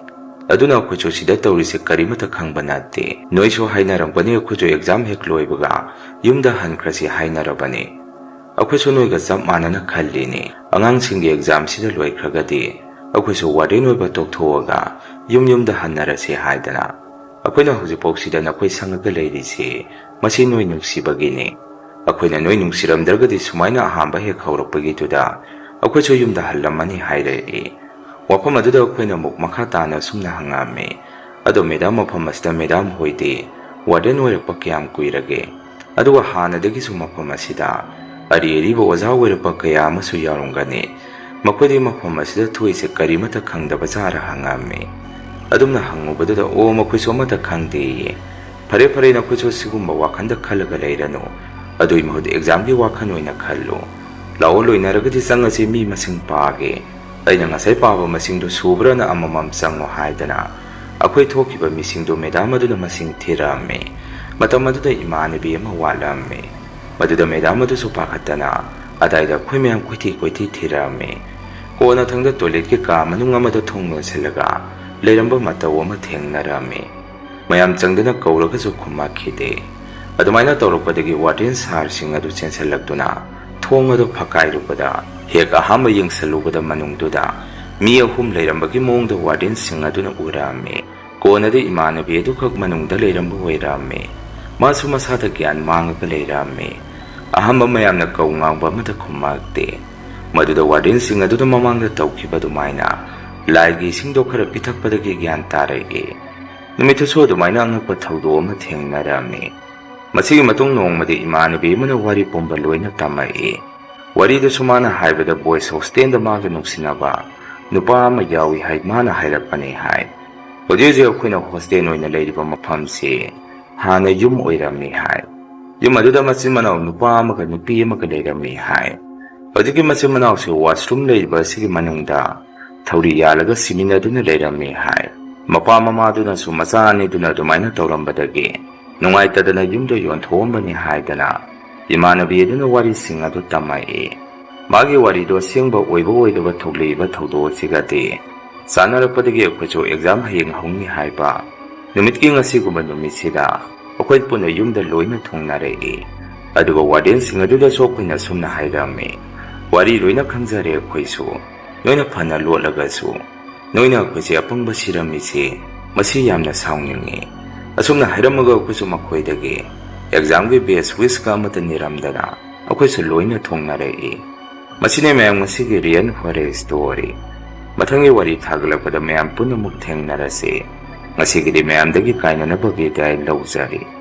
ꯑꯗꯨꯅ ꯑꯩꯈꯣꯏꯁꯨ ꯁꯤꯗ ꯇꯧꯔꯤꯁꯦ ꯀꯔꯤꯃꯠꯇ ꯈꯪꯕ ꯅꯠꯇꯦ꯫ ꯅꯣꯏꯁꯨ ꯍꯥꯏꯅꯔꯝꯒꯅꯤ, ꯑꯩꯈꯣꯏꯁꯨ exam ꯍꯦꯛ ꯂꯣꯏꯕꯒ ꯌꯨꯝꯗ ꯍꯟꯈ꯭ꯔꯁꯤ ꯍꯥꯏꯅꯔꯕꯅꯤ꯫ ꯑꯩꯈꯣꯏꯁꯨ ꯅꯣꯏꯒ ꯆꯞ ꯃꯥꯟꯅꯅ ꯈꯜꯂꯤꯅꯤ꯫ ꯑꯉꯥꯡꯁꯤꯡꯒꯤ examꯁꯤꯗ ꯂꯣꯏꯈ꯭ꯔꯒꯗꯤ ꯑꯩꯈꯣꯏꯁꯨ warden ꯑꯣꯏꯕ ꯇꯣꯛꯊꯣꯛꯑꯒ ꯌꯨꯝ ꯌꯨꯝꯗ ꯍꯟꯅꯔꯁꯤ ꯍꯥꯏꯗꯅ꯫ ꯑꯩꯈꯣꯏꯅ ꯍꯧꯖꯤꯛꯐꯥꯎ ꯁꯤꯗ ꯅꯈꯣꯏ ꯁꯪꯉꯒ ꯂꯩꯔꯤꯁꯤ ꯃꯁꯤ ꯅꯣꯏ ꯅꯨꯡꯁꯤꯕꯒꯤꯅꯤ꯫ ꯑꯩꯈꯣꯏꯅ ꯅꯣꯏ ꯅꯨꯡꯁꯤꯔꯝꯗ꯭ꯔꯒꯗꯤ ꯁꯨꯃꯥꯏꯅ ꯑꯍꯥꯟꯕ ꯍꯦꯛ ꯍꯧꯔꯛꯄꯒꯤꯗꯨꯗ ꯑꯩꯈꯣꯏꯁꯨ ꯌꯨꯝꯗ ꯍꯜꯂꯝꯃꯅꯤ ꯍꯥꯏꯔꯛꯏ꯫ ꯋꯥꯐꯝ ꯑꯗꯨꯗ ꯑꯩꯈꯣꯏꯅ ꯑꯃꯨꯛ ꯃꯈꯥ ꯇꯥꯅ ꯑꯁꯨꯝꯅ ꯍꯪꯉꯝꯃꯤ, "ꯑꯗꯣ madam, ꯃꯐꯝ ꯑꯁꯤꯗ madam ꯍꯣꯏꯗꯤ warden ꯑꯣꯏꯔꯛꯄ ꯀꯌꯥꯝ ꯀꯨꯏꯔꯒꯦ? ꯑꯗꯨꯒ ꯍꯥꯟꯅꯗꯒꯤꯁꯨ ꯃꯐꯝ ꯑꯁꯤꯗ ꯑꯔꯤ ꯑꯔꯤꯕ ꯑꯣꯖꯥ ꯑꯣꯏꯔꯛꯄ ꯀꯌꯥ ꯑꯃꯁꯨ ꯌꯥꯎꯔꯝꯒꯅꯤ꯫ ꯃꯈꯣꯏꯗꯤ ꯃꯐꯝ ꯑꯁꯤꯗ ꯊꯣꯛꯏꯁꯦ ꯀꯔꯤꯃꯠꯇ ꯈꯪꯗꯕ ꯖꯥꯔ?" ꯍꯪꯉꯝꯃꯤ꯫ ꯑꯗꯨꯝꯅ ꯍꯪꯉꯨꯕꯗꯨꯗ, "ꯑꯣ, ꯃꯈꯣꯏꯁꯨ ꯑꯃꯠꯇ ꯈꯪꯗꯦꯌꯦ꯫ ꯐꯔꯦ ꯐꯔꯦ, ꯅꯈꯣꯏꯁꯨ ꯁꯤꯒꯨꯝꯕ ꯋꯥꯈꯜꯗ ꯈꯜꯂꯒ ꯂꯩꯔꯅꯨ꯫ ꯑꯗꯨꯒꯤ ꯃꯍꯨꯠ examꯒꯤ ꯋꯥꯈꯜ ꯑꯣꯏꯅ ꯈꯜꯂꯨ꯫ ꯂꯥꯛꯑꯣ, ꯂꯣꯏꯅꯔꯒꯗꯤ ꯆꯪꯉꯁꯤ, ꯃꯤ ꯃꯁꯤꯡ ꯄꯥꯒꯦ꯫ ꯑꯩꯅ ꯉꯁꯥꯏ ꯄꯥꯕ ꯃꯁꯤꯡꯗꯨ ꯁꯨꯕ꯭ꯔꯅ ꯑꯃꯃꯝ ꯆꯪꯉꯣ" ꯍꯥꯏꯗꯅ ꯑꯩꯈꯣꯏ ꯊꯣꯛꯈꯤꯕ ꯃꯤꯁꯤꯡꯗꯨ madam ꯑꯗꯨꯅ ꯃꯁꯤꯡ ꯊꯤꯔꯛꯑꯝꯃꯤ꯫ ꯃꯇꯝ ꯑꯗꯨꯗ ꯏꯃꯥꯟꯅꯕꯤ ꯑꯃ ꯋꯥꯠꯂꯝꯃꯤ꯫ ꯃꯗꯨꯗ madam ꯑꯗꯨꯁꯨ ꯄꯥꯈꯠꯇꯅ ꯑꯗꯥꯏꯗ ꯑꯩꯈꯣꯏ ꯃꯌꯥꯝ ꯀꯣꯏꯊꯤ ꯀꯣꯏꯊꯤ ꯊꯤꯔꯛꯑꯝꯃꯤ꯫ ꯀꯣꯟꯅꯊꯪꯗ toiletꯀꯤ ꯀꯥ ꯃꯅꯨꯡ ꯑꯃꯗ ꯊꯣꯡ ꯂꯣꯟꯁꯤꯜꯂꯒ ꯂꯩꯔꯝꯕ ꯃꯇꯧ ꯑꯃ ꯊꯦꯡꯅꯔꯝꯃꯤ꯫ ꯃꯌꯥꯝ ꯆꯪꯗꯨꯅ ꯀꯧꯔꯒꯁꯨ ꯈꯨꯝꯃꯛꯈꯤꯗꯦ꯫ ꯑꯗꯨꯃꯥꯏꯅ ꯇꯧꯔꯛꯄꯗꯒꯤ warden sirꯁꯤꯡ ꯑꯗꯨ ꯆꯦꯟꯁꯤꯜꯂꯛꯇꯨꯅ ꯊꯣꯡ ꯑꯗꯨ ꯐꯛꯀꯥꯏꯔꯨꯕꯗ, ꯍꯦꯛ ꯑꯍꯥꯟꯕ ꯌꯦꯡꯁꯤꯜꯂꯨꯕꯗ ꯃꯅꯨꯡꯗꯨꯗ ꯃꯤ ꯑꯍꯨꯝ ꯂꯩꯔꯝꯕꯒꯤ ꯃꯑꯣꯡꯗ wardenꯁꯤꯡ ꯑꯗꯨꯅ ꯎꯔꯛꯑꯝꯃꯤ꯫ ꯀꯣꯟꯅꯗꯤ ꯏꯃꯥꯟꯅꯕꯤ ꯑꯗꯨꯈꯛ ꯃꯅꯨꯡꯗ ꯂꯩꯔꯝꯕ ꯑꯣꯏꯔꯝꯃꯤ꯫ ꯃꯥꯁꯨ ꯃꯁꯥꯗ ꯒ꯭ꯌꯥꯟ ꯃꯥꯡꯉꯒ ꯂꯩꯔꯝꯃꯤ꯫ ꯑꯍꯥꯟꯕ ꯃꯌꯥꯝꯅ ꯀꯧ ꯉꯥꯡꯕ ꯑꯃꯗ ꯈꯨꯝꯃꯛꯇꯦ꯫ ꯃꯗꯨꯗ wardenꯁꯤꯡ ꯑꯗꯨꯅ ꯃꯃꯥꯡꯗ ꯇꯧꯈꯤꯕ ꯑꯗꯨꯃꯥꯏꯅ ꯂꯥꯏꯒꯤ ꯏꯁꯤꯡꯗꯣ ꯈꯔ ꯄꯤꯊꯛꯄꯗꯒꯤ ꯒ꯭ꯌꯥꯟ ꯇꯥꯔꯛꯏ꯫ ꯅꯨꯃꯤꯠꯇꯨꯁꯨ ꯑꯗꯨꯃꯥꯏꯅ ꯑꯉꯛꯄ ꯊꯧꯗꯣꯛ ꯑꯃ ꯊꯦꯡꯅꯔꯝꯃꯤ꯫ ꯃꯁꯤꯒꯤ ꯃꯇꯨꯡ ꯅꯣꯡꯃꯗꯤ ꯏꯃꯥꯟꯅꯕꯤ ꯑꯃꯅ ꯋꯥꯔꯤ ꯄꯨꯝꯕ ꯂꯣꯏꯅ ꯇꯝꯃꯛꯏ꯫ ꯋꯥꯔꯤꯗꯨꯁꯨ ꯃꯥꯅ ꯍꯥꯏꯕꯗ boys hostelꯗ ꯃꯥꯒ ꯅꯨꯡꯁꯤꯅꯕ ꯅꯨꯄꯥ ꯑꯃ ꯌꯥꯎꯏ ꯍꯥꯏ, ꯃꯥꯅ ꯍꯥꯏꯔꯛꯄꯅꯤ ꯍꯥꯏ꯫ ꯍꯧꯖꯤꯛ ꯍꯧꯖꯤꯛ ꯑꯩꯈꯣꯏꯅ hostel ꯑꯣꯏꯅ ꯂꯩꯔꯤꯕ ꯃꯐꯝꯁꯤ ꯍꯥꯟꯅ ꯌꯨꯝ ꯑꯣꯏꯔꯝꯃꯤ ꯍꯥꯏ꯫ ꯌꯨꯝ ꯑꯗꯨꯗ ꯃꯆꯤꯟ ꯃꯅꯥꯎ ꯅꯨꯄꯥ ꯑꯃꯒ ꯅꯨꯄꯤ ꯑꯃꯒ ꯂꯩꯔꯝꯃꯤ ꯍꯥꯏ꯫ ꯍꯧꯖꯤꯛꯀꯤ ꯃꯆꯤꯟ ꯃꯅꯥꯎꯁꯤ washroom ꯂꯩꯔꯤꯕ ꯑꯁꯤꯒꯤ ꯃꯅꯨꯡꯗ ꯊꯧꯔꯤ ꯌꯥꯜꯂꯒ ꯁꯤꯃꯤꯟꯅꯗꯨꯅ ꯂꯩꯔꯝꯃꯤ ꯍꯥꯏ꯫ ꯃꯄꯥ ꯃꯃꯥꯗꯨꯅꯁꯨ ꯃꯆꯥ ꯑꯅꯤꯗꯨꯅ ꯑꯗꯨꯃꯥꯏꯅ ꯇꯧꯔꯝꯕꯗꯒꯤ ꯅꯨꯡꯉꯥꯏꯇꯗꯅ ꯌꯨꯝꯗꯣ ꯌꯣꯟꯊꯣꯛꯑꯝꯕꯅꯤ ꯍꯥꯏꯗꯅ ꯏꯃꯥꯟꯅꯕꯤ ꯑꯗꯨꯅ ꯋꯥꯔꯤꯁꯤꯡ ꯑꯗꯨ ꯇꯝꯃꯛꯏ꯫ ꯃꯥꯒꯤ ꯋꯥꯔꯤꯗꯣ ꯑꯁꯦꯡꯕ ꯑꯣꯏꯕ ꯑꯣꯏꯗꯕ ꯊꯣꯛꯂꯛꯏꯕ ꯊꯧꯗꯣꯛ ꯑꯁꯤꯒꯗꯤ ꯆꯥꯟꯅꯔꯛꯄꯗꯒꯤ ꯑꯩꯈꯣꯏꯁꯨ exam ꯍꯌꯦꯡ ꯍꯧꯅꯤ ꯍꯥꯏꯕ ꯅꯨꯃꯤꯠꯀꯤ ꯉꯁꯤꯒꯨꯝꯕ ꯅꯨꯃꯤꯠꯁꯤꯗ ꯑꯩꯈꯣꯏ ꯄꯨꯟꯅ ꯌꯨꯝꯗ ꯂꯣꯏꯅ ꯊꯨꯡꯅꯔꯛꯏ꯫ ꯑꯗꯨꯒ wardenꯁꯤꯡ ꯑꯗꯨꯗꯁꯨ ꯑꯩꯈꯣꯏꯅ ꯑꯁꯨꯝꯅ ꯍꯥꯏꯔꯝꯃꯤ, "ꯋꯥꯔꯤ ꯂꯣꯏꯅ ꯈꯪꯖꯔꯦ ꯑꯩꯈꯣꯏꯁꯨ꯫ ꯅꯣꯏꯅ ꯐꯅ ꯂꯣꯠꯂꯒꯁꯨ ꯅꯣꯏꯅ ꯑꯩꯈꯣꯏꯁꯦ ꯑꯄꯪꯕ ꯁꯤꯔꯝꯃꯤꯁꯦ ꯃꯁꯤ ꯌꯥꯝꯅ ꯁꯥꯎꯅꯤꯡꯉꯤ"꯫ ꯑꯁꯨꯝꯅ ꯍꯥꯏꯔꯝꯃꯒ ꯑꯩꯈꯣꯏꯁꯨ ꯃꯈꯣꯏꯗꯒꯤ examꯒꯤ best wishꯀ ꯑꯃꯠꯇ ꯅꯤꯔꯝꯗꯅ ꯑꯩꯈꯣꯏꯁꯨ ꯂꯣꯏꯅ ꯊꯨꯡꯅꯔꯛꯏ꯫ ꯃꯁꯤꯅꯤ ꯃꯌꯥꯝ ꯉꯁꯤꯒꯤ Real Horror Story꯫ ꯃꯊꯪꯒꯤ ꯋꯥꯔꯤ ꯊꯥꯒꯠꯂꯛꯄꯗ ꯃꯌꯥꯝ ꯄꯨꯝꯅꯃꯛ ꯊꯦꯡꯅꯔꯁꯤ꯫ ꯉꯁꯤꯒꯤꯗꯤ ꯃꯌꯥꯝꯗꯒꯤ ꯀꯥꯏꯅꯅꯕꯒꯤ ꯗꯥꯏ ꯂꯧꯖꯔꯤ꯫